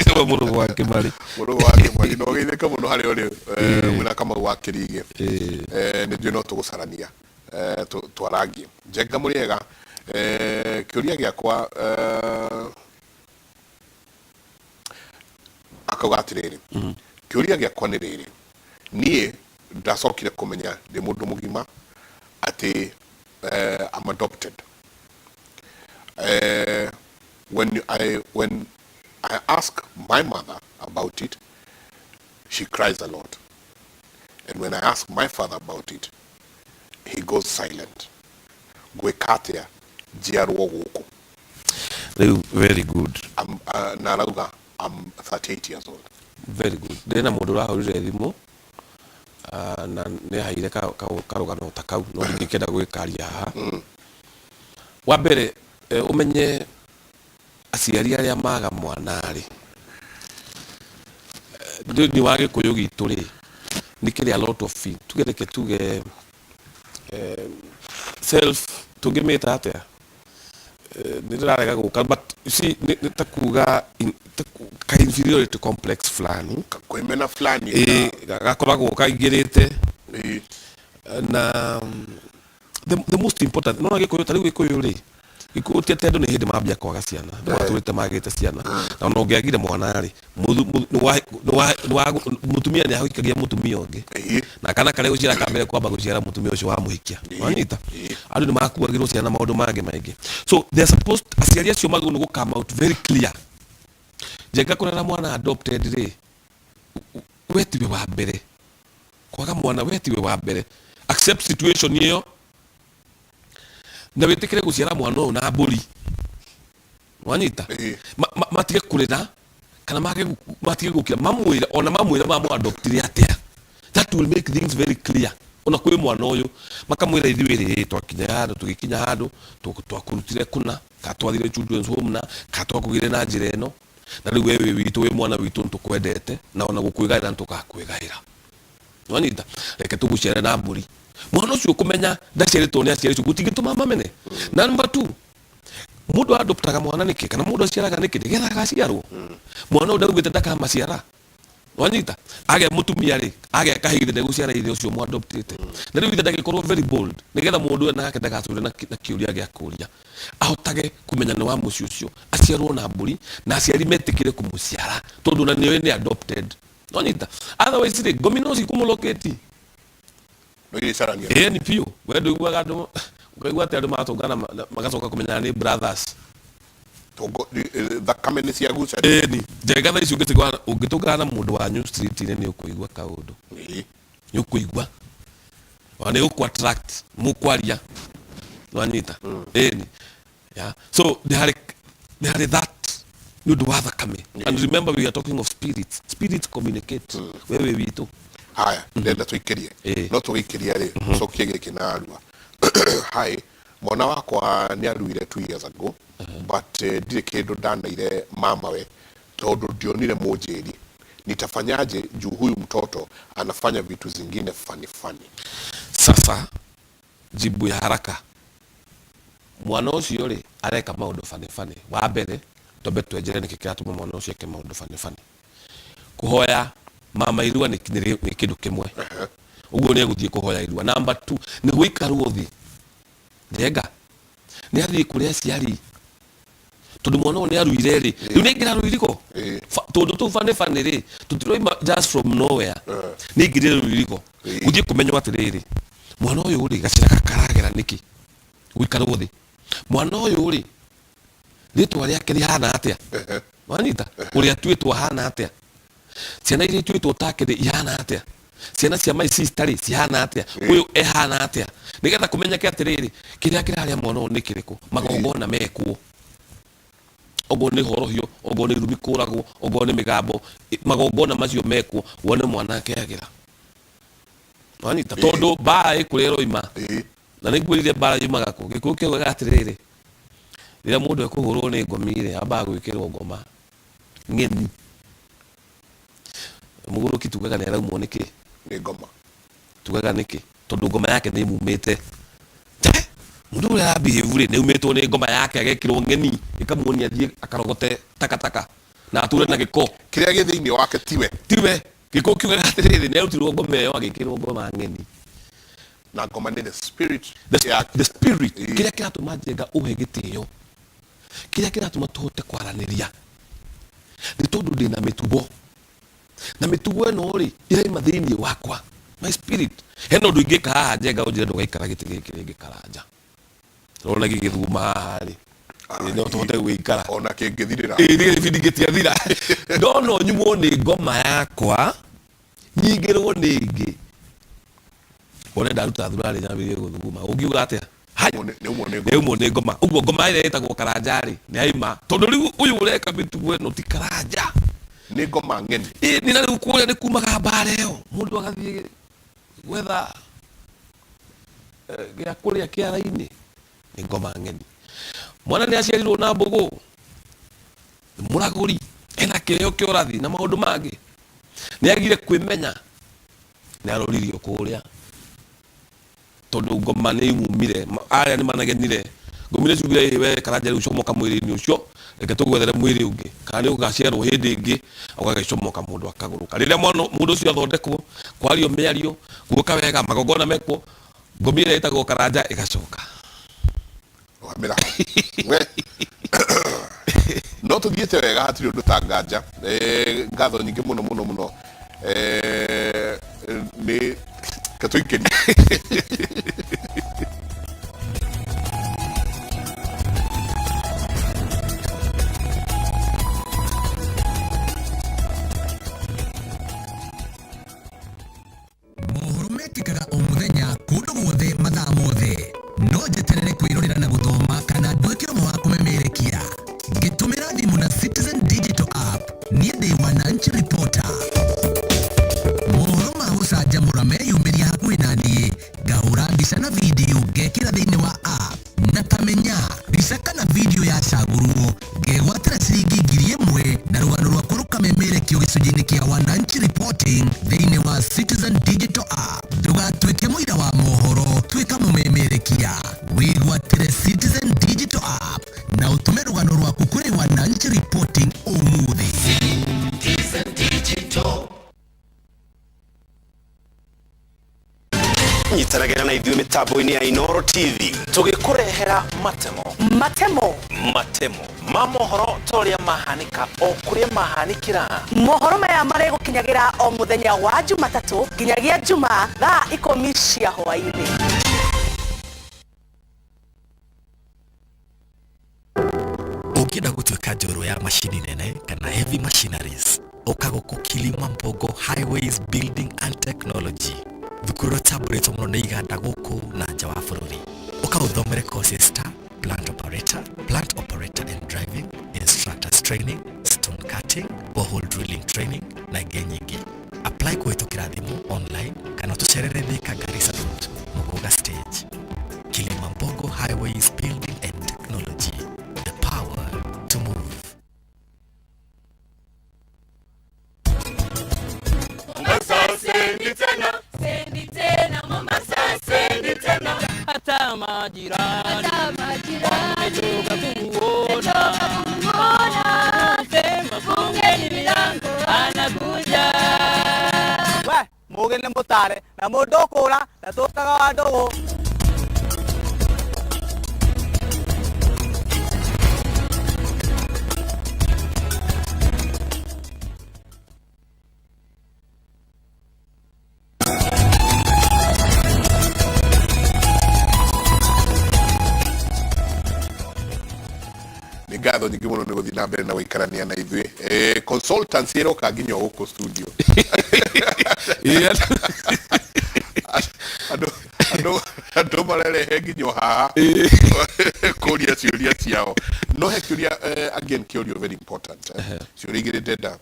Nĩwe mũrũgũ wa Kĩmarĩ. Mũrũgũ wa Kĩmarĩ na ũgeithĩke mũno harĩa ũrĩ mwĩna Kamau wa Kĩrigĩ. Nĩ njũĩ no tũgũcarania twarangie. Njenga mũrĩega, kĩũria gĩakwa akauga atĩrĩrĩ, kĩũria gĩakwa nĩ rĩrĩ, niĩ ndacokire kũmenya ndĩ mũndũ mũgima atĩ I'm adopted. When I ask my mother about it, she cries a lot. And when I ask my father about it, he goes silent. Ngwĩka atĩa njiarwo gũkũ? Rĩu very good. Na arauga I'm 38 years old. Very good. Ndĩna mũndũ ũrahũrire thimũ na nĩ aheire karũgano ta kau, no ndingĩkĩenda gũgĩkaria haha. Wa mbere ũmenye aciari arĩa maga mwana rĩ, thĩinĩ wa Gĩkũyũ gitũ rĩ, nĩ kĩrĩ a lot of, tuge reke tuge self, tũngĩmĩta atĩa? Nĩ ndĩrarega gũka but you see nĩ ta kuga ka inferiority complex fulani. Kwĩmena fulani. Ĩĩ, gakoragwo kaingĩrĩte. Na the most important, nĩwona Gĩkũyũ, ta rĩu Gĩkũyũ rĩ, Gĩkũyũ ti atĩ andũ nĩ hĩndĩ mambia kwaga ciana, nĩ matũrĩte magĩte ciana. Na ona ũngĩagire mwana rĩ, mũtumia nĩ ahikagia mũtumia ũngĩ. Na kana karĩa gũciara ka mbere kwamba gũciara mũtumia ũcio wamũhikia. Wanyita? Andũ nĩ makuagĩrwo ciana na maũndũ mangĩ maingĩ. So they are supposed, aciari acio magĩrĩirwo nĩ gũ come out very clear. Njenga kũrera mwana adopted rĩ, we tiwe wa mbere. Kwaga mwana we tiwe wa mbere. Accept situation ĩyo na wĩtĩkĩre gũciara mwana ũyũ na mbũri. Wanyita? Matige kũrĩra kana matige gũkira, mamwĩre ona mamwĩre mamũ-adoptire atĩa. That will make things very clear. Ona kwĩ mwana ũyũ makamwĩra ithuĩ rĩ twakinya handũ tũgĩkinya handũ twakũrutire kũna kana twathire children's home na kana twakũgĩire na njĩra ĩno na rĩu we wĩ witũ wĩ mwana witũ nĩtũkwendete na ona gũkwĩgaĩra nĩtũgakwĩgaĩra. Wanyita? Reke tũgũciare na mbũri. Mwana ũcio kũmenya ndaciarĩtwo nĩ aciari acio gũtingĩtũma mamene. Na number two, mũndũ adoptaga mwana nĩkĩ kana mũndũ aciaraga nĩkĩ nĩgetha agaciarwo. Mwana ũyũ ndaugĩte ndakamaciara. Wanyita? Agĩa mũtumia rĩ, agĩa kahĩĩ githĩ ndegũciara ithe ũcio ũmũadoptĩte. Na rĩu ithe ndangĩkorwo very bold nĩgetha mũndũ ũyũ nake ndagacũre na kĩũria gĩa kũria. Ahotage kũmenya nĩ wa mũciĩ ũcio, aciarwo na mbũri na aciari metĩkĩre kũmũciara tondũ ona nĩoĩ nĩ adopted. Wanyita? Otherwise rĩ, ngomi no cikũmũlocate. No irĩcarania. Ĩĩ ni biũ. We ndũiguaga andũ, ũkaigua atĩ andũ magatũngana magacoka kũmenyana nĩ brothers. Thakame nĩ ciagucania. Ĩni. Njenga thaa ici ũngĩtũngana na mũndũ wanyu street-inĩ nĩ ũkũigua kaũndũ. Nĩ ũkũigua. Ona nĩ ũkũ attract, mũkwaria. Nĩwanyita? Ĩni. Yeah. So nĩ harĩ nĩ harĩ that nĩ ũndũ wa thakame. And remember we are talking of spirits. Spirits communicate. We wĩ witũ. Haya, ndenda tũikĩrie. No tũgĩikĩria rĩ, cokie gĩkĩ na arua. Hi, mwana wakwa nĩ aruire 2 years ago, but ndirĩ kĩndũ ndanaire mamawe tondũ ndionire mũnjĩri. Nitafanyaje juu huyu mtoto anafanya vitu zingine funny funny? Sasa jibu ya haraka, mwana ũcio rĩ areka maũndũ funny funny. Wa mbere twambe twenjere nĩkĩ kĩratũma mwana ũcio eke maũndũ funny funny. Kũhoya mama irua nĩ kĩndũ kĩmwe, ũguo nĩ egũthiĩ kũhoya irua. Number 2 nĩ gũikarwo thĩ njenga nĩ athiĩ kũrĩ aciari tondũ mwana ũyũ nĩ aruire rĩ, rĩu nĩ aingĩra rũirigo. Tũndũ tũu funny funny rĩ tũtiroima just from nowhere, nĩ aingĩrire rũirigo. Gũthiĩ kũmenywo atĩrĩrĩ, mwana ũyũ rĩ gacĩra gaka karagera nĩkĩ gũikarwo thĩ, mwana ũyũ rĩ rĩtwa rĩake rĩhana atĩa, wanyita ũrĩa atuĩtwo ahana atĩa, ciana iria ituĩtwo take rĩ ihana atĩa, ciana cia my sister rĩ cihana atĩa, ũyũ ehana atĩa, nĩgetha kũmenyeke atĩrĩrĩ kĩrĩa kĩrarĩa mwana ũyũ nĩ kĩrĩkũ, magongona mekwo, okorwo nĩ horohio, okorwo nĩ irumi kũragwo, okorwo nĩ mĩgambo, magongona macio mekwo wone mwana akĩagĩra. Wanyita? Tondũ mbara ĩ kũrĩa ĩroima. Na nĩ ngwĩrire mbara yumaga kũ. Gĩkũyũ kĩaugaga atĩrĩrĩ, rĩrĩa mũndũ ekũhũrwo nĩ ngomi rĩ, ambaga gwĩkĩrwo ngoma ng'eni. Mũgũrũki tugaga nĩ araumwo nĩ kĩ? Nĩ ngoma. Tugaga nĩkĩ? Tondũ ngoma yake nĩ ĩmumĩte. Mũndũ ũrĩa ara behave rĩ, nĩ aumĩtwo nĩ ngoma yake agekĩrwo ng'eni, ĩkamuonia athiĩ akarogote takataka na atũre na gĩko. Kĩrĩa gĩ thĩinĩ wake tiwe. Tiwe. Gĩkũyũ kiugaga atĩrĩrĩ, nĩ arutirwo ngoma ĩyo agĩkĩrwo ngoma ng'eni. Na ngoma nĩ the spirit yake. The spirit. Kĩrĩa kĩratũma Njenga ũhe gĩtĩo, kĩrĩa kĩratũma tũhote kwaranĩria, nĩ tondũ ndĩna mĩtugo. Na mĩtugo ĩno rĩ, ĩraima thĩinĩ wakwa, my spirit. Hena ũndũ ingĩka haha Njenga ũnjĩre ndũgaikara gĩtĩ gĩkĩ rĩngĩ Karanja. Ũrona gĩgĩthuma haha rĩ, no tũhote gũgĩikara. Ona kĩngĩthirĩra. Ĩĩ, nĩ gĩbindi gĩtiathira. Ndona nyumwo nĩ ngoma yakwa, nyingĩrwo nĩ ĩngĩ. Wone ndaruta thurarĩ nyambĩrĩrie gũthuguma. Ũngiuga atĩa? Hai! Nĩ aumwo nĩ ngoma. Ũguo ngoma ĩrĩa ĩtagwo Karanja rĩ, nĩ yaima. Tondũ rĩu ũyũ ũreka mĩtugo ĩno ti Karanja. Nĩ ngoma ng'eni. Ĩĩ, nĩ na rĩu kũrĩa nĩ kumaga mbara ĩyo. Mũndũ agathiĩ gwetha gĩa kũrĩa kĩara-inĩ. Nĩ ngoma ng'eni. Mwana nĩ aciarirwo na mbũgũ. Mũragũri, ena kĩheo kĩa ũrathi na maũndũ mangĩ. Nĩ agire kwĩmenya. Nĩ aroririo kũrĩa. Tondũ ngoma nĩ imumire, arĩa nĩ manegenire. Ngomi nĩ ciugire, ĩ we Karanja rĩu comoka mwĩrĩ-inĩ ũcio, reke tũgwethere mwĩrĩ ũngĩ. Kana nĩ ũgaciarwo hĩndĩ ĩngĩ, ũgagĩcomoka mũndũ akagũrũka. Rĩrĩa mwana, mũndũ ũcio athondekwo, kwario mĩario, guoka wega, magongona mekwo, ngomi ĩrĩa ĩtagwo Karanja ĩgacoka. Hamĩra we no tũthiĩte wega, hatirĩ ũndũ ta nganja. Ngatho nyingĩ mũno mũno mũno. Nĩ katũikĩrie. Mohoro mekĩkaga o mũthenya, kũndũ guothe, mathaa mothe. No njeterere kwĩrorera na gũthoma kana nduĩke ũmwe wa kũmemerekia ngĩtũmĩra thimũ na Citizen Digital App. Niĩ ndĩ Wananchi Reporter. Mohoro ma gũcanjamũra meyumĩria hakuhĩ na niĩ, ngahũra mbica na video, ngekĩra thĩinĩ wa app na kamenya mbica kana video yacagũrwo, ngegwatĩra ciringi 1000 na rũgano rwakwa rũkamemerekio gĩcunjĩ-inĩ kĩa Wananchi Reporting thĩinĩ wa Citizen Digital App. Ndũgatuĩke mũira wa mohoro, tuĩka mũmemerekia. Wĩgwatĩre Citizen Digital App na ũtũme rũgano rwaku kũrĩ Wananchi Reporting ũmũthĩ. Nyitanagĩra na ithuĩ mĩtambo-inĩ ya Inoro TV tũgĩkũrehera matemo. Matemo. Matemo ma mohoro ta ũrĩa mahanĩka o kũrĩa mahanĩkĩra. Mohoro maya marĩgũkinyagĩra o mũthenya wa Jumatatũ nginyagia Juma thaa 10 cia hwaĩ-inĩ. Ũngĩenda gũtuĩka njorua ya macini nene kana heavy machineries, ũka gũkũ Kilimambogo Highways Building and Technology, thukuru ĩrĩa ĩtambũrĩtwo mũno nĩ iganda gũkũ na nja wa bũrũri. Ũka ũthomere courses ta plant operator, plant operator and driving, instructors training, stone cutting, borehole drilling training na ingĩ nyingĩ. Apply kũhĩtũkĩra thimũ, online kana ũtũcerere Thika, Garissa Road, Muguga Stage. Kilimambogo Highways Building and Technology, the power to move. Hata majirani wamechoka kumuona, sema fungeni milango, anakuja. We mũgĩ nĩ mũtare na mũndũ ũkũra na tũkaga wa ndũgũ. Nĩ ngatho nyingĩ mũno nĩ gũthiĩ na mbere na gũikarania na ithuĩ. Consultancy ĩroka nginya gũkũ studio. Andũ marerehe nginya haha kũria ciũria ciao. No he kĩũria, again, kĩũrio very important. Ciũria igĩrĩ ndenda,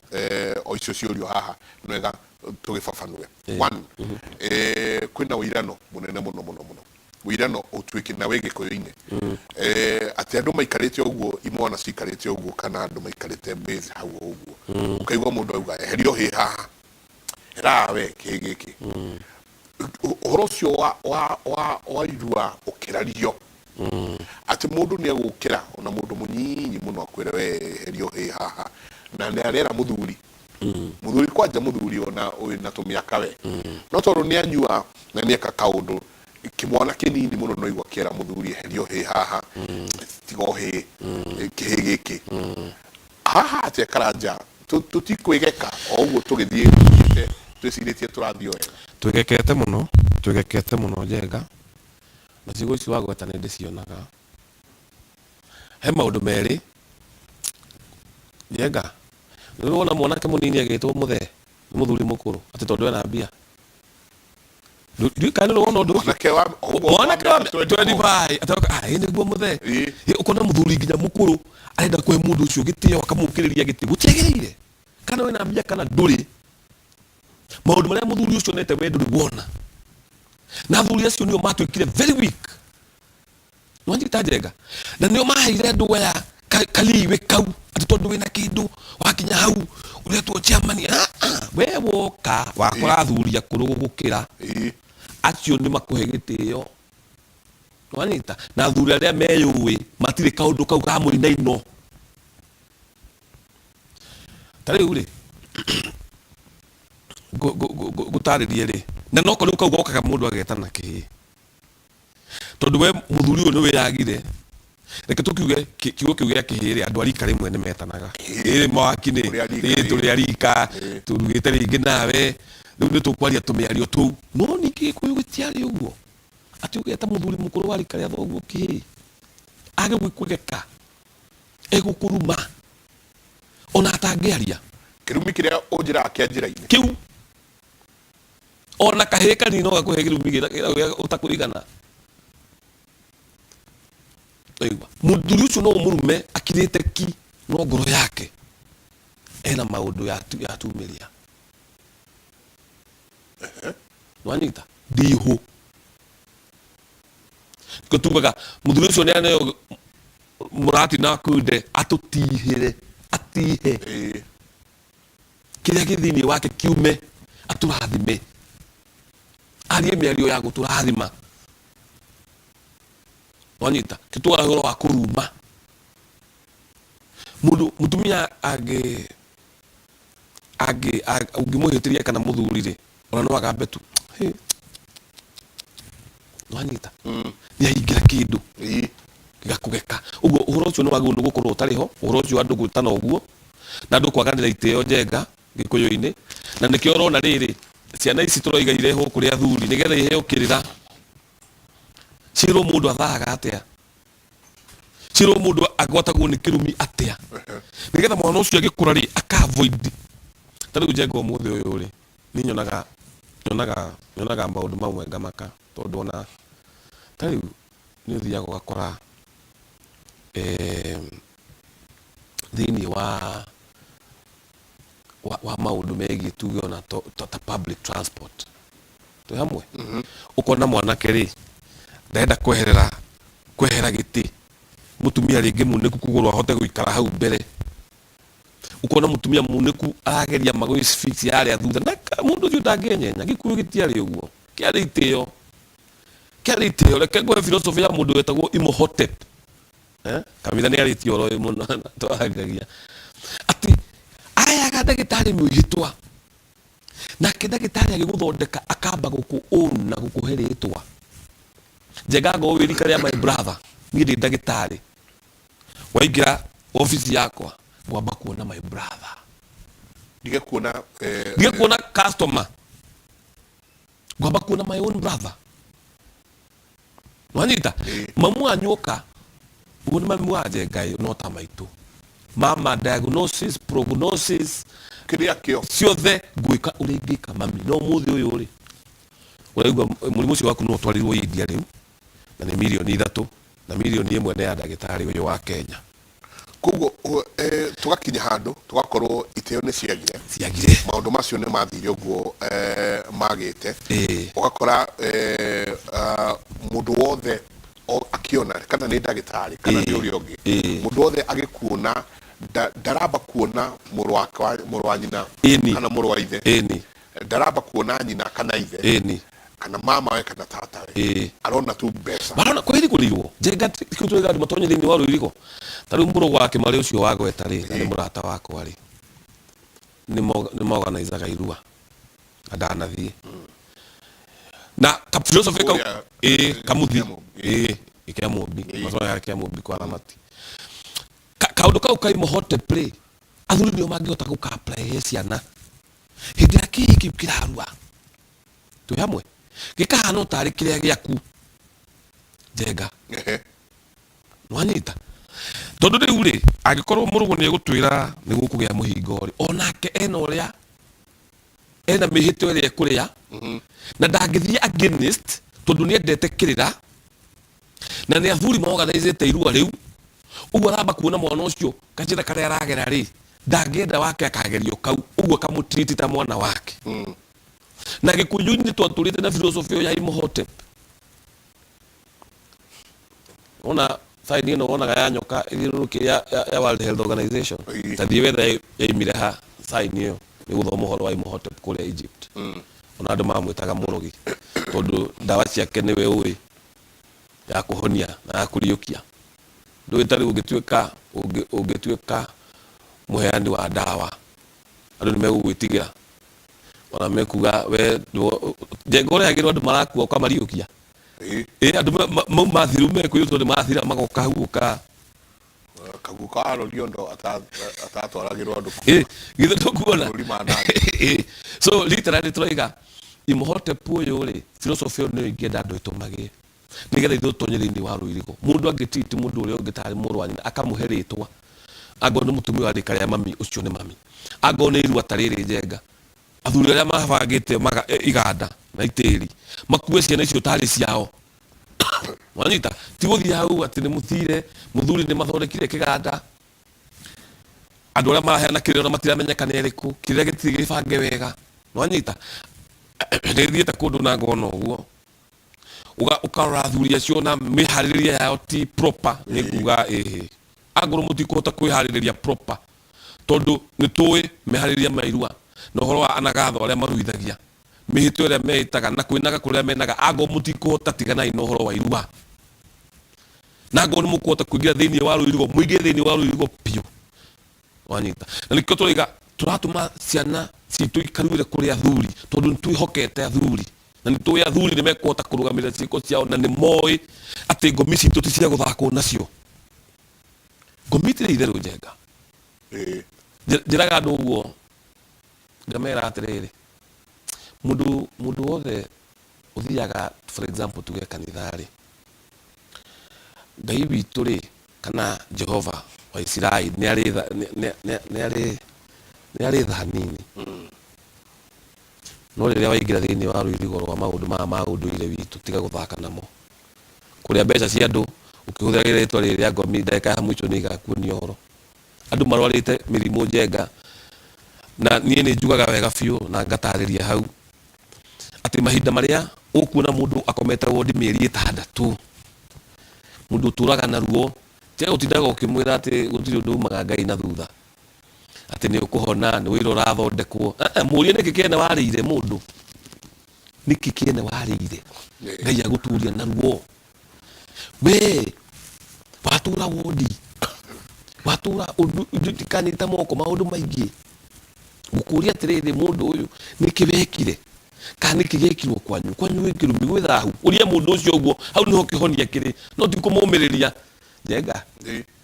o icio ciũrio haha nĩ wega tũgĩbabanue. One, kwĩna ũirano mũnene mũno mũno mũno, ũirano ũtuĩke na wĩ gĩkũyũ-inĩ, atĩ andũ maikarĩte ũguo, imwana cikarĩte ũguo, kana andũ maikarĩte base hau ũguo, ũkaigua mũndũ auga, "Eheria ũhĩ haha, hera we kĩ gĩkĩ." Ũhoro ũcio wa irua ũkĩrario atĩ mũndũ nĩ egũkĩra, ona mũndũ mũnyinyi mũno, akwĩre, "We eheria ũhĩ haha," na nĩ arera mũthuri, mũthuri kwanja, mũthuri ona wĩna tũmĩaka we, no tondũ nĩ anyua na nĩ eka kaũndũ, kĩmwana kĩnini mũno no igua kĩera mũthuri, "Eheria ũhĩ haha, tiga ũhĩ kĩhĩ gĩkĩ haha." Atĩa Karanja, tũtikwĩgeka o ũguo tũgĩthiĩ tũthiĩte twĩcirĩtie tũrathiĩ o wega? Twĩgekete mũno, twĩgekete mũno, Njenga, na ciugo ici wagweta nĩ ndĩcionaga. He maũndũ merĩ, Njenga. Nĩ wona mwanake mũnini agĩtwo mũthee nĩ mũthuri mũkũrũ atĩ tondũ ena mbia? Ndiũĩ kana nĩ wona ũndũ ũcio. Mwanake wa ũguo. Mwanake wa mĩaka 24. 25 atoka, ah, ĩ nĩguo mũthee. Ĩ, ũkona mũthuri nginya mũkũrũ arenda kũhe mũndũ ũcio gĩtĩo, akamũkĩrĩria gĩtĩ gũtiagĩrĩire, kana wĩna mbia kana ndũrĩ. Maũndũ marĩa mũthuri ũcio onete we ndũrĩ wona, na athuri acio nĩo matuĩkire very weak, nĩwanyita, Njenga? Na nĩo maheire andũ aya kaliwe kau atĩ tondũ wĩna kĩndũ wakinya hau ũretwo chairman. Ah, ah, we woka wakora athuri akũrũ gũgũkĩra, acio nĩ makũhe gĩtĩo, nĩwanyita? Na athuri arĩa meyũĩ matirĩ kaũndũ kau ka mũinaino. Ta rĩu rĩ, ngũtarĩrie rĩ, na noko rĩu kau gokaga mũndũ agetana kĩhĩ, tondũ we mũthuri ũyũ nĩ wĩyagire. Reke tũkiuge kiugo kĩu gĩa kĩhĩ rĩ, andũ a rika rĩmwe nĩ metanaga. Ĩĩ mawaki-nĩ, Tũrĩ a rika ĩĩ rĩrĩ. tũrĩ a rika, tũrugĩte rĩngĩ nawe, rĩu nĩ tũkwaria tũmĩario tũu. No ningĩ Gĩkũyũ gĩtiarĩ ũguo, atĩ ũgeta mũthuri mũkũrũ wa rika rĩa thoguo kĩhĩ, age gwĩkũgeka, egũkũruma, ona atangĩaria. Kĩrumi kĩrĩa ũnjĩraga kĩa njĩra-inĩ. Kĩu. Ona kahĩĩ kanini no gakũhe kĩrumi gĩa ũtakũigana. Waigua? Mũthuri ũcio no ũmũrume akirĩte ki, no ngoro yake ena maũndũ yatumĩria. Nĩwanyita? Ndihũ. Nĩkĩo tugaga mũthuri ũcio nĩ aneo mũrati na kunde atũtihĩre, atihe. Kĩrĩa gĩ thĩinĩ wake kiume, atũrathime. Arie mĩario ya gũtũrathima. Wanyita? Tũtwara ũhoro wa kũruma. Mũndũ, mũtumia angĩ, angĩ, ũngĩmũhĩtĩria kana mũthuri rĩ, ona no agambe tu. Hĩ. Wanyita? Nĩ aingĩra kĩndũ. Gĩgakũgeka. Ũguo ũhoro ũcio nĩ wagĩrĩirwo nĩ gũkorwo ũtarĩ ho, ũhoro ũcio wa andũ gwĩtana ũguo, na andũ kwaganĩra itĩo njenga Gĩkũyũ-inĩ. Na nĩkĩo ũrona rĩrĩ, ciana ici tũroiga irehwo kũrĩ athuri nĩgetha iheo kĩrĩra. Ciĩrwo mũndũ athaga atĩa, ciĩrwo mũndũ agwatagwo nĩ kĩrumi atĩa, nĩgetha mwana ũcio agĩkũra rĩ, aka avoid. Ta rĩu njenga ũmũthĩ ũyũ rĩ, niĩ nyonaga, nyonaga, nyonaga maũndũ mamwe ngamaka, tondũ ona ta rĩu nĩ ũthiaga ũgakora thĩinĩ wa wa maũndũ megiĩ tuge ona ta public transport, twĩ hamwe, ũkona mwanake rĩ ndarenda kweherera kwehera gĩtĩ mũtumia rĩngĩ munĩku kũgũrũ ahote gũikara hau mbere, ũkona mũtumia munĩku arageria magũĩ fix yarĩa thutha, na mũndũ ũcio ndangĩenyenya. Gĩkuũ gĩtiarĩ ũguo, kĩarĩ itĩo, kĩarĩ itĩo. Reke ngũhe philosophy ya mũndũ wetagwo Imhotep. Kamĩtha nĩ arĩtie ũhoro ũyũ mũno na twarangagia atĩ ayaga ndagĩtarĩ mwĩhĩtwa, nake ndagĩtarĩ agĩgũthondeka akamba gũkũ own na gũkũhe rĩtwa. Njenga ngorwo wĩ rika rĩa my brother, niĩ ndĩ ndagĩtarĩ, waingĩra obici yakwa ngwamba kuona my brother, ndige kuona ndige kuona customer, ngwamba kuona my own brother. Nwanyita? Mamu wanyu oka ũguo nĩ mamu wa Njenga ĩ no ta maitũ mama, diagnosis, prognosis, kĩrĩa kĩo ciothe ngwĩka ũrĩa ingĩka mami. No ũmũthĩ ũyũ rĩ, ũraigua mũrimũ ũcio waku no ũtwarirwo India rĩu, na nĩ mirioni 3, na mirioni 1 nĩ ya ndagĩtarĩ ũyũ wa Kenya. Koguo tũgakinya handũ tũgakorwo itĩo nĩ ciagire. Ciagire. Maũndũ macio nĩ mathire ũguo magĩte. Ũgakora mũndũ wothe akĩona kana nĩ ndagĩtarĩ kana nĩ ũrĩa ũngĩ, mũndũ wothe agĩkuona ndaramba kuona mũrũ wake mũrũ wa nyina kana mũrũ wa ithe, ndaramba kuona nyina kana ithe kana mama we kana tata we, arona tu mbeca. Marona kwĩrigũrĩirwo njenga kĩu tũrĩga andũ matonye thĩinĩ wa rũirigo. Ta rĩu mũrũ wa Kĩmarĩ ũcio wa gweta rĩ, na nĩ mũrata wakwa rĩ, nĩ maorganizaga irua na ndanathiĩ na ka philosophy kau. Kũrĩa, Ĩĩ, Kamuthi. Kĩamũmbi. Ĩĩ, Kĩamũmbi, macoya ya Kĩamũmbi kwa Ramati. Kaũndũ kau ka Imhotep rĩ, athuri nĩo mangĩhota gũka apply he ciana hĩndĩ ĩrĩa kĩhĩĩ kĩu kĩrarua, twĩ hamwe, gĩkahana o tarĩ kĩrĩa gĩaku njenga. Nwanyita? Tondũ rĩu rĩ, angĩkorwo mũrũgũ nĩ egũtwĩra nĩ gũkũgĩa mũhingo rĩ, onake ena ũrĩa ena mĩhĩtwa ĩrĩa ekũrĩa, na ndangĩthiĩ against tondũ nĩ endete kĩrĩra na nĩ athuri maorganizĩte irua rĩu. Ũguo aramba kuona mwana ũcio kanjĩra karĩa aragera rĩ, ndangĩenda wake akagerio kau, ũguo akamũtreat ta mwana wake. Na Gĩkũyũ-inĩ twatũrĩte na philosophy ĩyo ya Imhotep. Ona sign ĩno wonaga ya nyoka ĩthiũrũrũkĩire ya World Health Organization, ta thiĩ wethe yaimire ha sign ĩyo, nĩ gũthoma ũhoro wa Imhotep kũrĩa Egypt. Ona andũ mamwĩtaga mũrogi tondũ ndawa ciake nĩwe ũĩ ya kũhonia na ya kũriũkia. Ndũĩ ta rĩu ũngĩtuĩka mũheani wa ndawa, andũ nĩ megũgwĩtigĩra, ona mekuga we njenga ũrehagĩrwo andũ marakua ũkamariũkia. Ĩ andũ mau mathiru mekwĩrwo nĩ mathira magoka hau ũka Kaguka wa Loliondo atatwaragĩrwo andũ Ĩ githĩ ndũkuona? Bũrũri ma nani. Ĩ, so literally tũraiga Imhotep ũyũ rĩ, philosophy ĩyo nĩyo ingĩenda andũ aitũ magĩe nĩgetha ithuĩ tũtonye thĩinĩ wa rũirigo. Mũndũ angĩtreat mũndũ ũrĩa ũngĩ tarĩ mũrũ wa nyina akamũhe rĩtwa, angorwo nĩ mũtumia wa rĩka rĩa mami ũcio nĩ mami, angorwo nĩ irua ta rĩrĩ Njenga, athuri arĩa mabangĩte iganda na itĩri makue ciana icio tarĩ ciao. Wanyita? Ti gũthiĩ hau atĩ nĩ mũthire, mũthuri nĩ mathondekire kĩganda, andũ arĩa maraheana kĩrĩra ona matiramenyeka nĩ arĩkũ, kĩrĩra gĩtirĩ gĩbange wega. Wanyita? Nĩ thiĩte kũndũ na ngona ũguo. Ũkarora athuri acio na mĩharĩrĩria yao ti proper, nĩ kuga ĩhĩ. Angorwo mũtikũhota kwĩharĩrĩria proper, tondũ nĩ tũĩ meharĩrĩria ma irua na ũhoro wa anagatho arĩa maruithagia, mĩhĩtwa ĩrĩa meĩtaga na kwĩnaga kũrĩa menaga, angorwo mũtikũhota tiganai na ũhoro wa irua. Na angorwo nĩ mũkũhota kũingĩra thĩinĩ wa rũirigo, mũingĩre thĩinĩ wa rũirigo biũ. Wanyita? Na nĩkĩo tũraiga tũratũma ciana citũ ikaruĩre kũrĩ athuri, tondũ nĩ twĩhokete athuri. Na nĩ tũĩ athuri nĩ mekũhota kũrũgamĩrĩra ciĩko ciao, na nĩ moĩ atĩ ngomi citũ ti cia gũthakwo nacio. Ngomi itirĩ itherũ Njenga. Njĩraga andũ ũguo, ngamera atĩrĩrĩ, mũndũ wothe ũthiaga for example tuge kanitha-rĩ, Ngai witũ-rĩ, kana Jehova wa Isiraeli nĩ arĩ tha, nĩ arĩ, nĩ arĩ tha nini. No rĩrĩa waingĩra thĩinĩ wa rũirigo rwa maũndũ maya ma ũndũire witũ, tiga gũthaka namo. Kũrĩa mbeca cia andũ ũkĩhũthĩra rĩtwa rĩrĩ rĩa ngomi, ndagĩka ya mũico nĩ igakuonia ũhoro. Andũ marwarĩte mĩrimũ njenga, na niĩ nĩ njugaga wega biũ na ngatarĩria hau atĩ mahinda marĩa ũkuona mũndũ akomete wondi mĩeri ĩtandatũ, mũndũ ũtũraga na ruo, tiga gũtindaga ũkĩmwĩra atĩ gũtirĩ ũndũ umaga Ngai na thutha, atĩ nĩ ũkũhona, nĩ wĩra ũrathondekwo. Mũrie nĩkĩ kĩene warĩire mũndũ, nĩkĩ kĩene warĩire Ngai agũtũria na ruo. We watũra wondi, watũra ũndũ ndikanyita moko maũndũ maingĩ, ngũkũria atĩrĩrĩ, mũndũ ũyũ nĩkĩ wekire kana nĩkĩ gĩekirwo kwanyu? Kwanyu gwĩ kĩrumi, gwĩ thahu. Ũria mũndũ ũcio ũguo, hau nĩho kĩhonia kĩrĩ, no ti kũmũmĩrĩria. Njenga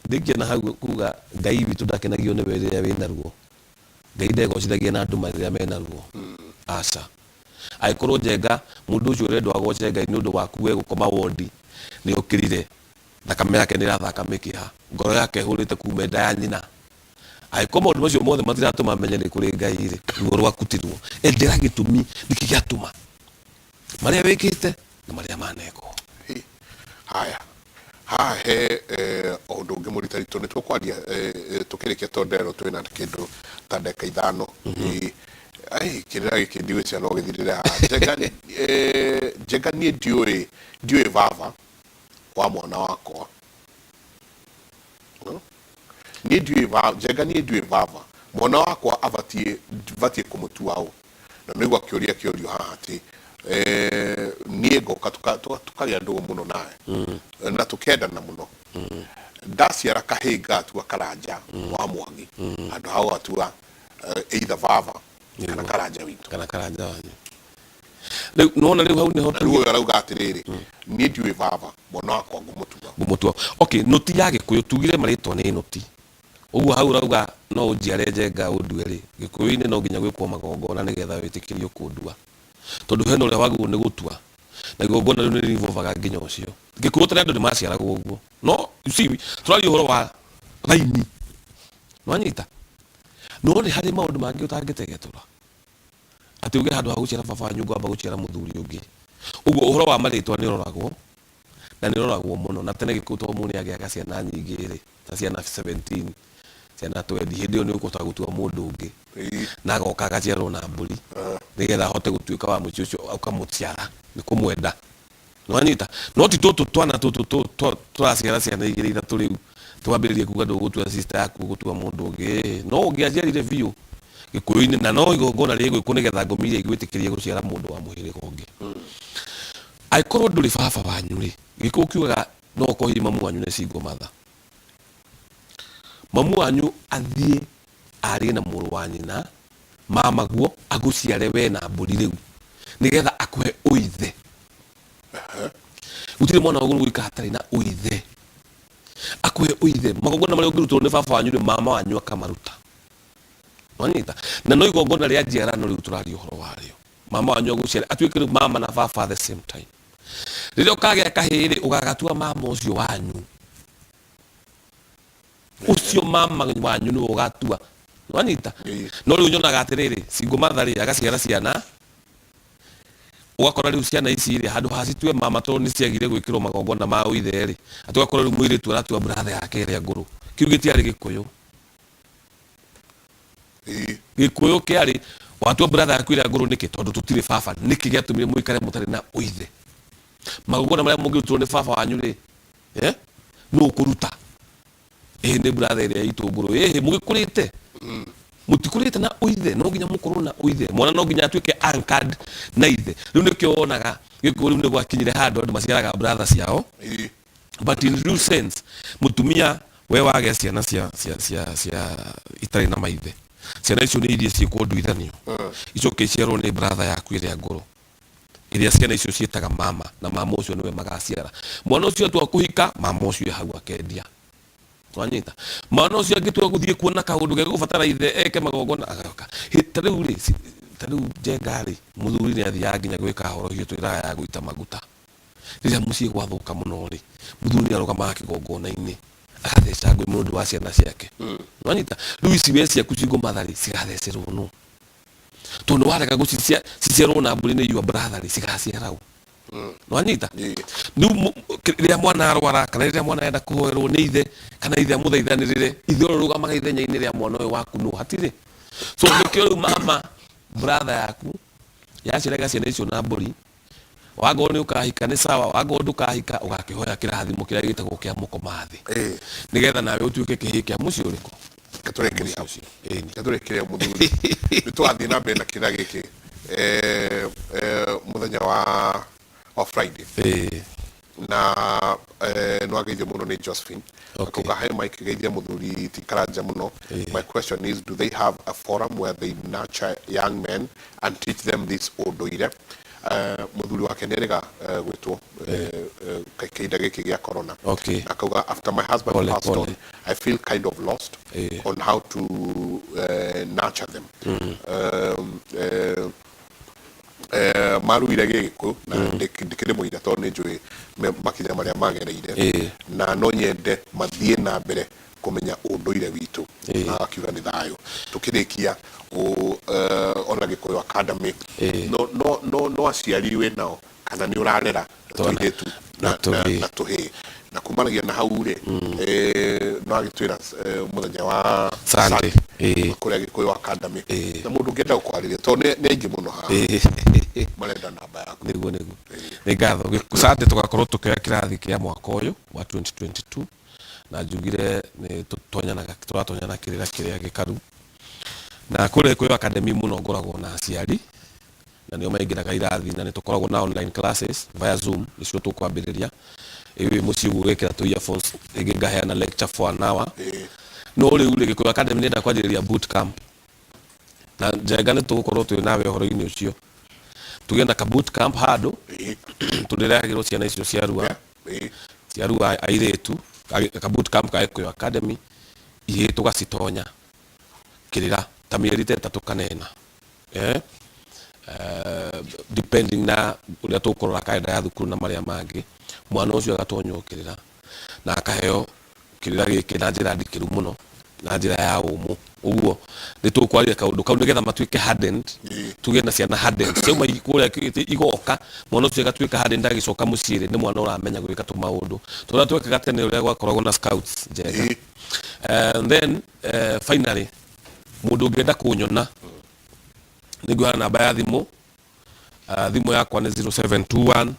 ndĩngĩona hau kuga Ngai witũ ndakenagio nĩwe rĩrĩa wĩna ruo. Ngai ndegocithagia na andũ rĩrĩa mena ruo, aca. Angĩkorwo Njenga mũndũ ũcio ũrendwo agoce Ngai nĩ ũndũ waku we gũkoma wondi nĩ okĩrire, thakame yake nĩ ĩrathaka mĩkiha, ngoro yake ĩhũrĩte kuma nda ya nyina. Angĩkorwo maũndũ macio mothe matiratũma amenye nĩ kũrĩ Ngai rĩ, ruo rwaku ti ruo. Endera gĩtũmi nĩkĩ gĩatũma marĩa wĩkĩte na marĩa manekwo. Haya, haha he ũndũ ũngĩ mũritaritũ nĩ tũkwaria tũkĩrĩkia tondũ nderwo twĩna kĩndũ ta ndagĩka ithano. Ai, kĩrĩra gĩkĩ ndigwĩciria no gĩthirĩre haha. Njenga, Njenga niĩ ndiũĩ ndiũĩ baba wa mwana wakwa. Niĩ ndiũĩ baba, Njenga niĩ ndiũĩ baba. Mwana wakwa abatiĩ batiĩ kũmũtua ũ? Na nĩguo akĩũria kĩũrio haha atĩ niĩ ngoka tũkagĩa ndũgũ mũno nawe na tũkendana mũno. Ndaciara kahĩĩ ngatua Karanja wa Mwangi handũ ha gũgatua either baba kana Karanja witũ. Kana Karanja wanyu. Rĩu nĩwona rĩu hau nĩho Na rĩu ũyũ arauga atĩrĩrĩ, niĩ ndiũĩ baba, mwana wakwa ngũmũtua. Ngũmũtua. Okay, nũti ya Gĩkũyũ tugire marĩtwa nĩ nũti. Ũguo hau ũrauga no ũnjiare Njenga ũndue rĩ, Gĩkũyũ-inĩ no nginya gwĩkwo magongona nĩgetha wĩtĩkĩrio kũndua. Tondũ hena ũrĩa wagĩrĩirwo nĩ gũtua, na igongona rĩu nĩ rĩ-involve-aga nginya ũcio. Gĩkũyũ tene andũ nĩ maciaragwo ũguo. No you see, tũraria ũhoro wa raini. Nĩwanyita? No nĩ harĩ maũndũ mangĩ ũtangĩtegetũra. Atĩ uge handũ ha gũciara baba wanyu ngwamba gũciara mũthuri ũngĩ. Ũguo ũhoro wa marĩtwa nĩ ũroragwo, na nĩ ũroragwo mũno. Na tene Gĩkũyũ tondũ mũndũ nĩ agĩaga ciana nyingĩ rĩ, ta ciana 17, ciana 20, hĩndĩ ĩyo nĩ ũkũhota gũtua mũndũ ũngĩ. Na agoka agaciarwo na mbũri, nĩgetha ahote gũtuĩka wa mũciĩ ũcio ũkamũciara, nĩ kũmwenda. Nĩwanyita? No ti tũtũ twana tũtũ tũraciara ciana igĩrĩ ithatũ rĩu twambĩrĩrie kuga ndũgũtua sister yaku ũgũtua mũndũ ũngĩ. No ũngĩaciarire biũ Gĩkũyũ-inĩ na no igongona rĩgwĩkwo nĩgetha ngomi iria igwĩtĩkĩrie gũciara mũndũ wa mũhĩrĩga ũngĩ. Angĩkorwo ndũrĩ baba wanyu rĩ, Gĩkũyũ kiugaga no ũkorwo hihi mamu wanyu nĩ single mother. Mamu wanyu athiĩ arie na mũrũ wa nyina mamaguo agũciare we na mbũri rĩu nĩgetha akũhe ũithe. Gũtirĩ mwana wagĩrĩirwo gũikara atarĩ na ũithe. Akũhe ũithe. Magongona marĩa ũngĩrutĩrwo nĩ baba wanyu rĩ, mama wanyu akamaruta. Wanyita? Na no igongona rĩa njiarano rĩu tũraria ũhoro warĩo. Mama wanyu agũciare atuĩke rĩu mama na baba at the same time. Rĩrĩa ũkagĩa kahĩĩ rĩ, ũgagatua mama ũcio wanyu. Ũcio mama wanyu nĩwe ũgatua. Wanyita? No rĩu nyonaga atĩrĩrĩ, single mother rĩ, agaciara ciana, ũgakora rĩu ciana ici rĩ, handũ ha citue mama tondũ nĩ ciagire gwĩkĩrwo magongona ma ũithe rĩ, atĩ ũgakora rĩu mũirĩtu aratua brother yake ĩrĩa ngũrũ. Kĩu gĩtiarĩ Gĩkũyũ. Gĩkũyũ kĩarĩ watua brother yaku ĩrĩa ngũrũ nĩkĩ? Tondũ tũtirĩ baba. Nĩkĩ gĩatũmire mũikare mũtarĩ na ũithe? Magongona marĩa mũngĩrutĩrwo nĩ baba wanyu rĩ, eh? Nũ ũkũruta? Ĩhĩ nĩ brother ĩrĩa itũ ngũrũ. Ĩhĩ mũgĩkũrĩte? Mũtikũrĩte na ũithe, no nginya mũkorwo na ũithe. Mwana no nginya atuĩke anchored na ithe. Rĩu nĩkĩo wonaga Gĩkũyũ rĩu nĩ gwakinyire handũ andũ maciaraga brother ciao. But in real sense, mũtumia we wagĩa ciana cia cia cia cia itarĩ na maithe, ciana icio nĩ iria ciĩkwo nduithanio, icoke iciarwo nĩ brother yaku ĩrĩa ngũrũ, ĩrĩa ciana icio ciĩtaga mama, na mama ũcio nĩwe magaciara. Mwana ũcio atua kũhika, mama ũcio e hau akendia. Wanyita? Mwana ũcio angĩtua gũthiĩ kuona kaũndũ gegũbatara ithe eke magongona agoka. Ta rĩu rĩ, ta rĩu Njenga rĩ, mũthuri nĩ athiaga nginya gwĩka horohio twĩraga ya gũita maguta. Rĩrĩa mũciĩ gwathũka mũno rĩ, mũthuri nĩ arũgamaga kĩgongona-inĩ agatheca ngũĩ mũno ũndũ wa ciana ciake. Nĩwanyita? Rĩu ici we ciaku single mother rĩ, cigathecerwo nũ? Tondũ nĩwarega gũcicia ciciarwo na mbũri nĩ your brother rĩ, cigaciara ũ? Nĩwanyita? Rĩu rĩrĩa mwana arwara kana rĩrĩa mwana arenda kũhoerwo nĩ ithe kana ithe amũthaithanĩrĩre, ithe ũrĩa ũrũgamaga ithenya-inĩ rĩa mwana ũyũ waku nũ? Hatirĩ. So nĩkĩo rĩu mama brother yaku yaciaraga ciana icio na mbũri, wangorwo nĩ ũkahika nĩ sawa, wangorwo ndũkahika ũgakĩhoya kĩrathimo kĩrĩa gĩtagwo kĩa mũkoma thĩ, nĩgetha nawe ũtuĩke kĩhĩĩ kĩa mũciĩ ũrĩkũ? Reke tũrĩkĩrie hau. Ĩni. Reke tũrĩkĩrie hau mũthuri. Nĩ tũgathiĩ na mbere na kĩrĩra gĩkĩ eh, eh, mũthenya wa wa Friday. Na eh, nĩ wageithio mũno nĩ Josephine. Okay. Akauga hi Mike, geithia mũthuri ti Karanja mũno. My question is, do they have a forum where they nurture young men and teach them this ũndũire? Eh, mũthuri wake nĩ erĩga eh, gwĩtwo eh, eh, kĩhinda gĩkĩ gĩa corona. Okay. Na akauga after my husband Pole, passed pole. on, I feel kind of lost on how to nurture them. Maruire gĩgĩkũyũ na ndĩkĩrĩ mũira tondũ nĩ njũĩ makinya marĩa magereire na no nyende mathiĩ na mbere kũmenya ũndũire witũ na akiuga nĩ thayũ tũkĩrĩkia ona Gĩkũyũ Academy no no no no aciari wĩ nao kana nĩ ũrarera tũirĩtu na tũhĩĩ. Na tũhĩĩ na kumanagia na hau rĩ no agĩtwĩra mũthenya wa Sunday, kũrĩa Gĩkũyũ Academy na mũndũ ũngĩenda gũkwarĩria tondũ nĩ aingĩ mũno haha marenda namba yaku. Nĩguo nĩguo, nĩ ngatho. Sunday tũgakorwo tũkĩoya kĩrathi kĩa mwaka ũyũ wa 2022 na njugire nĩ tũtonyanaga tũratonyana kĩrĩra kĩrĩa gĩkaru na kũrĩa Gĩkũyũ Academy mũno ngoragwo na aciari na nĩo maingĩraga irathi na nĩ tũkoragwo na online classes via Zoom nĩcio tũkwambĩrĩria ĩĩ mũciĩ ũguo ũgekĩra tũ earphones rĩngĩ ngaheana lecture for an hour no rĩu rĩ Gĩkũyũ Academy nĩenda kwanjĩrĩria boot camp na Njenga nĩ tũgũkorwo twĩ nawe ũhoro-inĩ ũcio tũgĩe na ka boot camp handũ tũrĩrehagĩrwo ciana icio cia rua cia rua airĩtu ka boot camp ka Gĩkũyũ Academy ihĩĩ tũgacitonya kĩrĩra ta mĩeri ta ĩtatũ kana ĩna eh, depending na ũrĩa tũkũrora kalenda ya thukuru na marĩa mangĩ mwana ũcio agatonywo kĩrĩra na akaheo kĩrĩra gĩkĩ na njĩra ndikĩru mũno na njĩra ya ũmũ ũguo nĩ tũkwaria kaũndũ kau nĩgetha matuĩke hardened tũgĩe na ciana hardened ciauma kũrĩa igoka mwana ũcio agatuĩka hardened agĩcoka mũciĩ rĩ nĩ mwana ũramenya gwĩka tũmaũndũ tũrĩa twekaga tene ũrĩa gwakoragwo na scouts njega. And then finally mũndũ ũngĩenda kũnyona nĩ nguoya namba ya thimũ. Thimũ yakwa nĩ 0721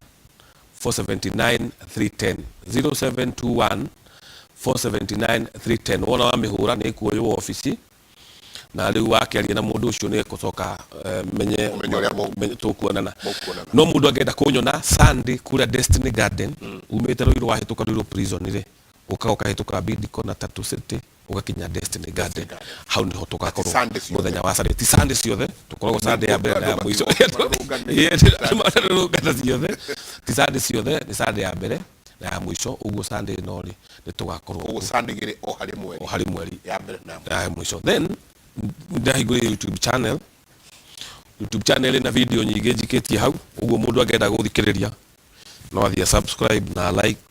479 310, 0721 479 310. Wona wamĩhũra nĩ ĩkuoywo obici na rĩu wakĩaria na mũndũ ũcio nĩ ekũcoka menye Ũmenye ũrĩa tũkuonana. Mũkuonana. No mũndũ angĩenda kũnyona Sunday kũrĩa Destiny Garden umĩte Ruiru wahĩtũka Ruiru prison rĩ. Ũkaga ũkahĩtũka Bidco na Tatu City, ũgakinya Destiny Garden. Hau niho tũgakorwo. Sunday ciothe. Mũthenya wa Sunday, ti Sunday ciothe, tũkoragwo Sunday ya mbere na ya mũico. Mararũngana ciothe, ti Sunday ciothe, nĩ Sunday ya mbere na ya mũico. Ũguo Sunday ĩno rĩ, nĩ tũgakorwo Ũguo Sunday igĩrĩ o harĩ mweri. O harĩ mweri. Ya mbere na na ya mũico. Then ndahingũrire YouTube channel. YouTube channel ĩna video nyingĩ njikĩtie hau, ũguo mũndũ angĩenda gũthikĩrĩria no athiĩ subscribe na like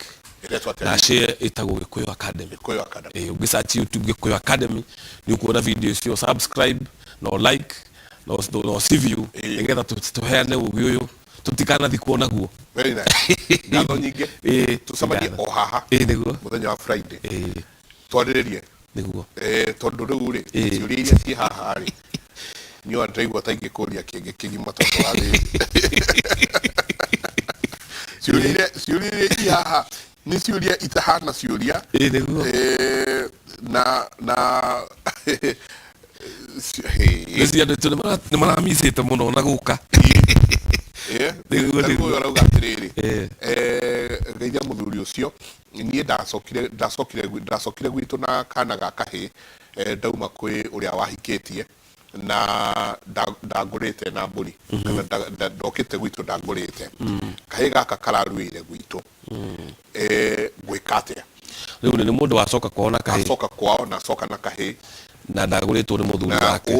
Ĩretwo atĩa? na share. Ĩtagwo Gĩkũyũ Academy. Gĩkũyũ Academy. Eh, ũngĩsearch YouTube Gĩkũyũ Academy nĩ ũkuona video icio. Subscribe no like no view, nĩgetha tũheane ũgĩ ũyũ, tũtikanathikwo naguo. Very nice. Ngatho nyingĩ. Tũcemanie Ngatho. o haha Nĩguo. Mũthenya wa Friday, twarĩrĩrie. Nĩguo. Tondũ rĩu rĩ, ciũria iria ciĩ haha rĩ, niĩ ndĩraigua ta ingĩkũria kĩngĩ kĩgima, tondũ wa rĩrĩ, ciũria iria ciĩ haha nĩ ciũria itahana ciũria. Nĩguo. Na Nĩ ciandũ nĩ maramicĩte mũno na gũka. Nĩguo. Tarĩu Nĩguo. Ũyũ arauga atĩrĩrĩ, geithia mũthuri ũcio, niĩ ndacokire gwitũ na kana ga kahĩ, ndauma kwĩ ũrĩa wahikĩtie na ndangũrĩte na mbũri, kana ndokĩte gwitũ ndangũrĩte. Kahĩ gaka kararuĩire gwitũ. Ngwĩka atĩa? Rĩu nĩ mũndũ wacoka kwao na kahĩ. Acoka kwao na acoka na kahĩ. Na ndagũrĩtwo nĩ mũthuri na wake.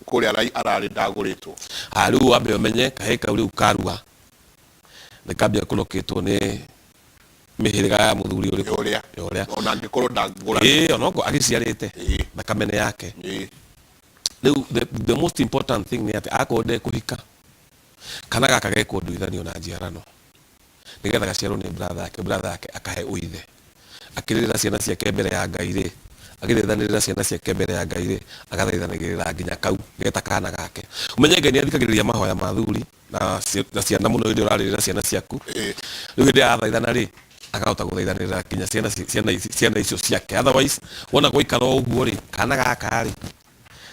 Kũrĩa ararĩ ndagũrĩtwo. Ah, rĩu wambe ũmenye kahĩ kau rĩu karua nĩ kambia kũrokĩtwo nĩ mĩhĩrĩga ya mũthuri ũrĩkũ. Ũrĩa. Ya ũrĩa. Ona angĩkorwo ndagũra. Ĩĩ, onokorwo agĩciarĩte thakame yake. Rĩu the most important thing nĩ atĩ akorwo ndekũhika, kana gaka gekwo nduithanio na njiarano nĩgetha gaciarwo nĩ brother yake, brother yake akahe ũithe akĩrĩrĩra ciana ciake mbere ya Ngai rĩ, agĩthaithanĩrĩra ciana ciake mbere ya Ngai rĩ, agathaithanagĩrĩra nginya kau geta kana gake. Ũmenye Ngai nĩ athikagĩrĩria mahoya ma thuri na ciana mũno hĩndĩ ĩrĩa ũrarĩrĩra ciana ciaku. Rĩu hĩndĩ ĩrĩa arathaithana rĩ, akahota gũthaithanĩrĩra nginya ciana icio ciake. Otherwise wona gwaikara o ũguo rĩ, kana gaka rĩ,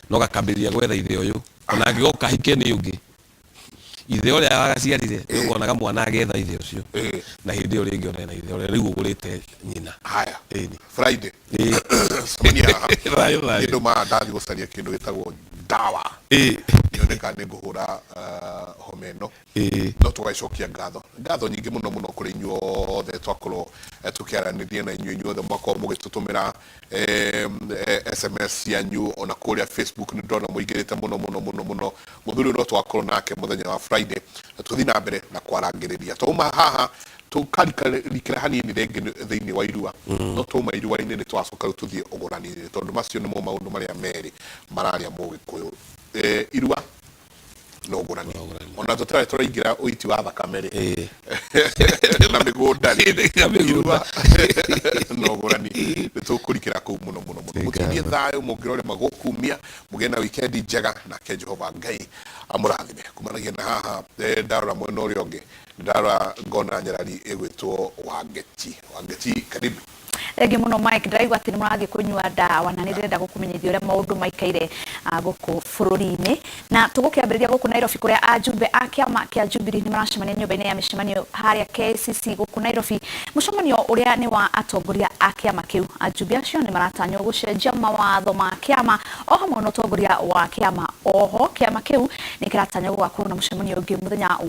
no gakambĩrĩria gwetha ithe ũyũ, ona angĩgoka ahike nĩ ũngĩ, ithe ũrĩa wagaciarire, nĩ ũkonaga mwana agĩetha ithe ũcio, na hĩndĩ ĩyo rĩngĩ ona ena ithe ũrĩa rĩu ũgũrĩte nyina. Haya. Ĩni. Friday. Ĩĩ. Cemania haha. Thayũ, thayũ. Niĩ ndũmaga ndathiĩ gũcaria kĩndũ gĩtagwo ndawa, nyone kana nĩ ngũhũra homa ĩno. No tũgagĩcokia ngatho nyingĩ mũno mũno kũrĩ inyuothe twakorwo tũkĩaranĩria na inyuĩ, inyuothe mwakorwo mũgĩtũtũmĩra SMS cianyu, ona kũrĩa Facebook nĩ ndona mũingĩrĩte mũno mũno mũno mũno. Mũthuri ũyũ no twakorwo nake mũthenya wa Friday na tũthiĩ na mbere na kwarangĩrĩria. Twauma haha tũkarikĩra hanini rĩngĩ thĩinĩ wa irua, no twauma irua-inĩ nĩ twacoka rĩu tũthiĩ ũgũrani-inĩ, tondũ macio nĩmo maũndũ marĩa merĩ mararia mũgĩkũyũ, irua na ũgũrani. Ona tũtarĩ tũraingĩra ũiti wa thakame rĩ na mĩgũnda rĩ, Na mĩgũnda. Irua na ũgũrani nĩ tũkũrikĩra kũu mũno mũno mũno. Mũtithie thayũ, mũngĩrorema gũkumia, mũgĩe na wikendi njega, nake Jehova Ngai amũrathime. Kumanagia na haha, ndarora mwena ũrĩa ũngĩ, ndarora ngona nyarari ĩgwĩtwo Wangeci. Wangeci, karibu. Thengi muno, Mike. Ndĩraigua atĩ nĩ mũrathiĩ kũnyua ndawa na nĩ ndĩrenda gũkũmenyithia ũrĩa maũndũ maikaire gũkũ bũrũri-inĩ, na tũgũkĩambĩrĩria gũkũ Nairobi, kũrĩa ajumbe a kĩama kĩa Jubilee nĩ maracemania nyũmba-inĩ ya mĩcemanio harĩa KICC gũkũ Nairobi, mũcemanio ũrĩa nĩ wa atongoria a kĩama kĩu. Ajumbe acio nĩ maratanywo gũcenjia mawatho ma kĩama o hamwe na ũtongoria wa kĩama. Oho kĩama kĩu nĩ kĩratanywo gũgakorwo na mũcemanio ũngĩ mũthenya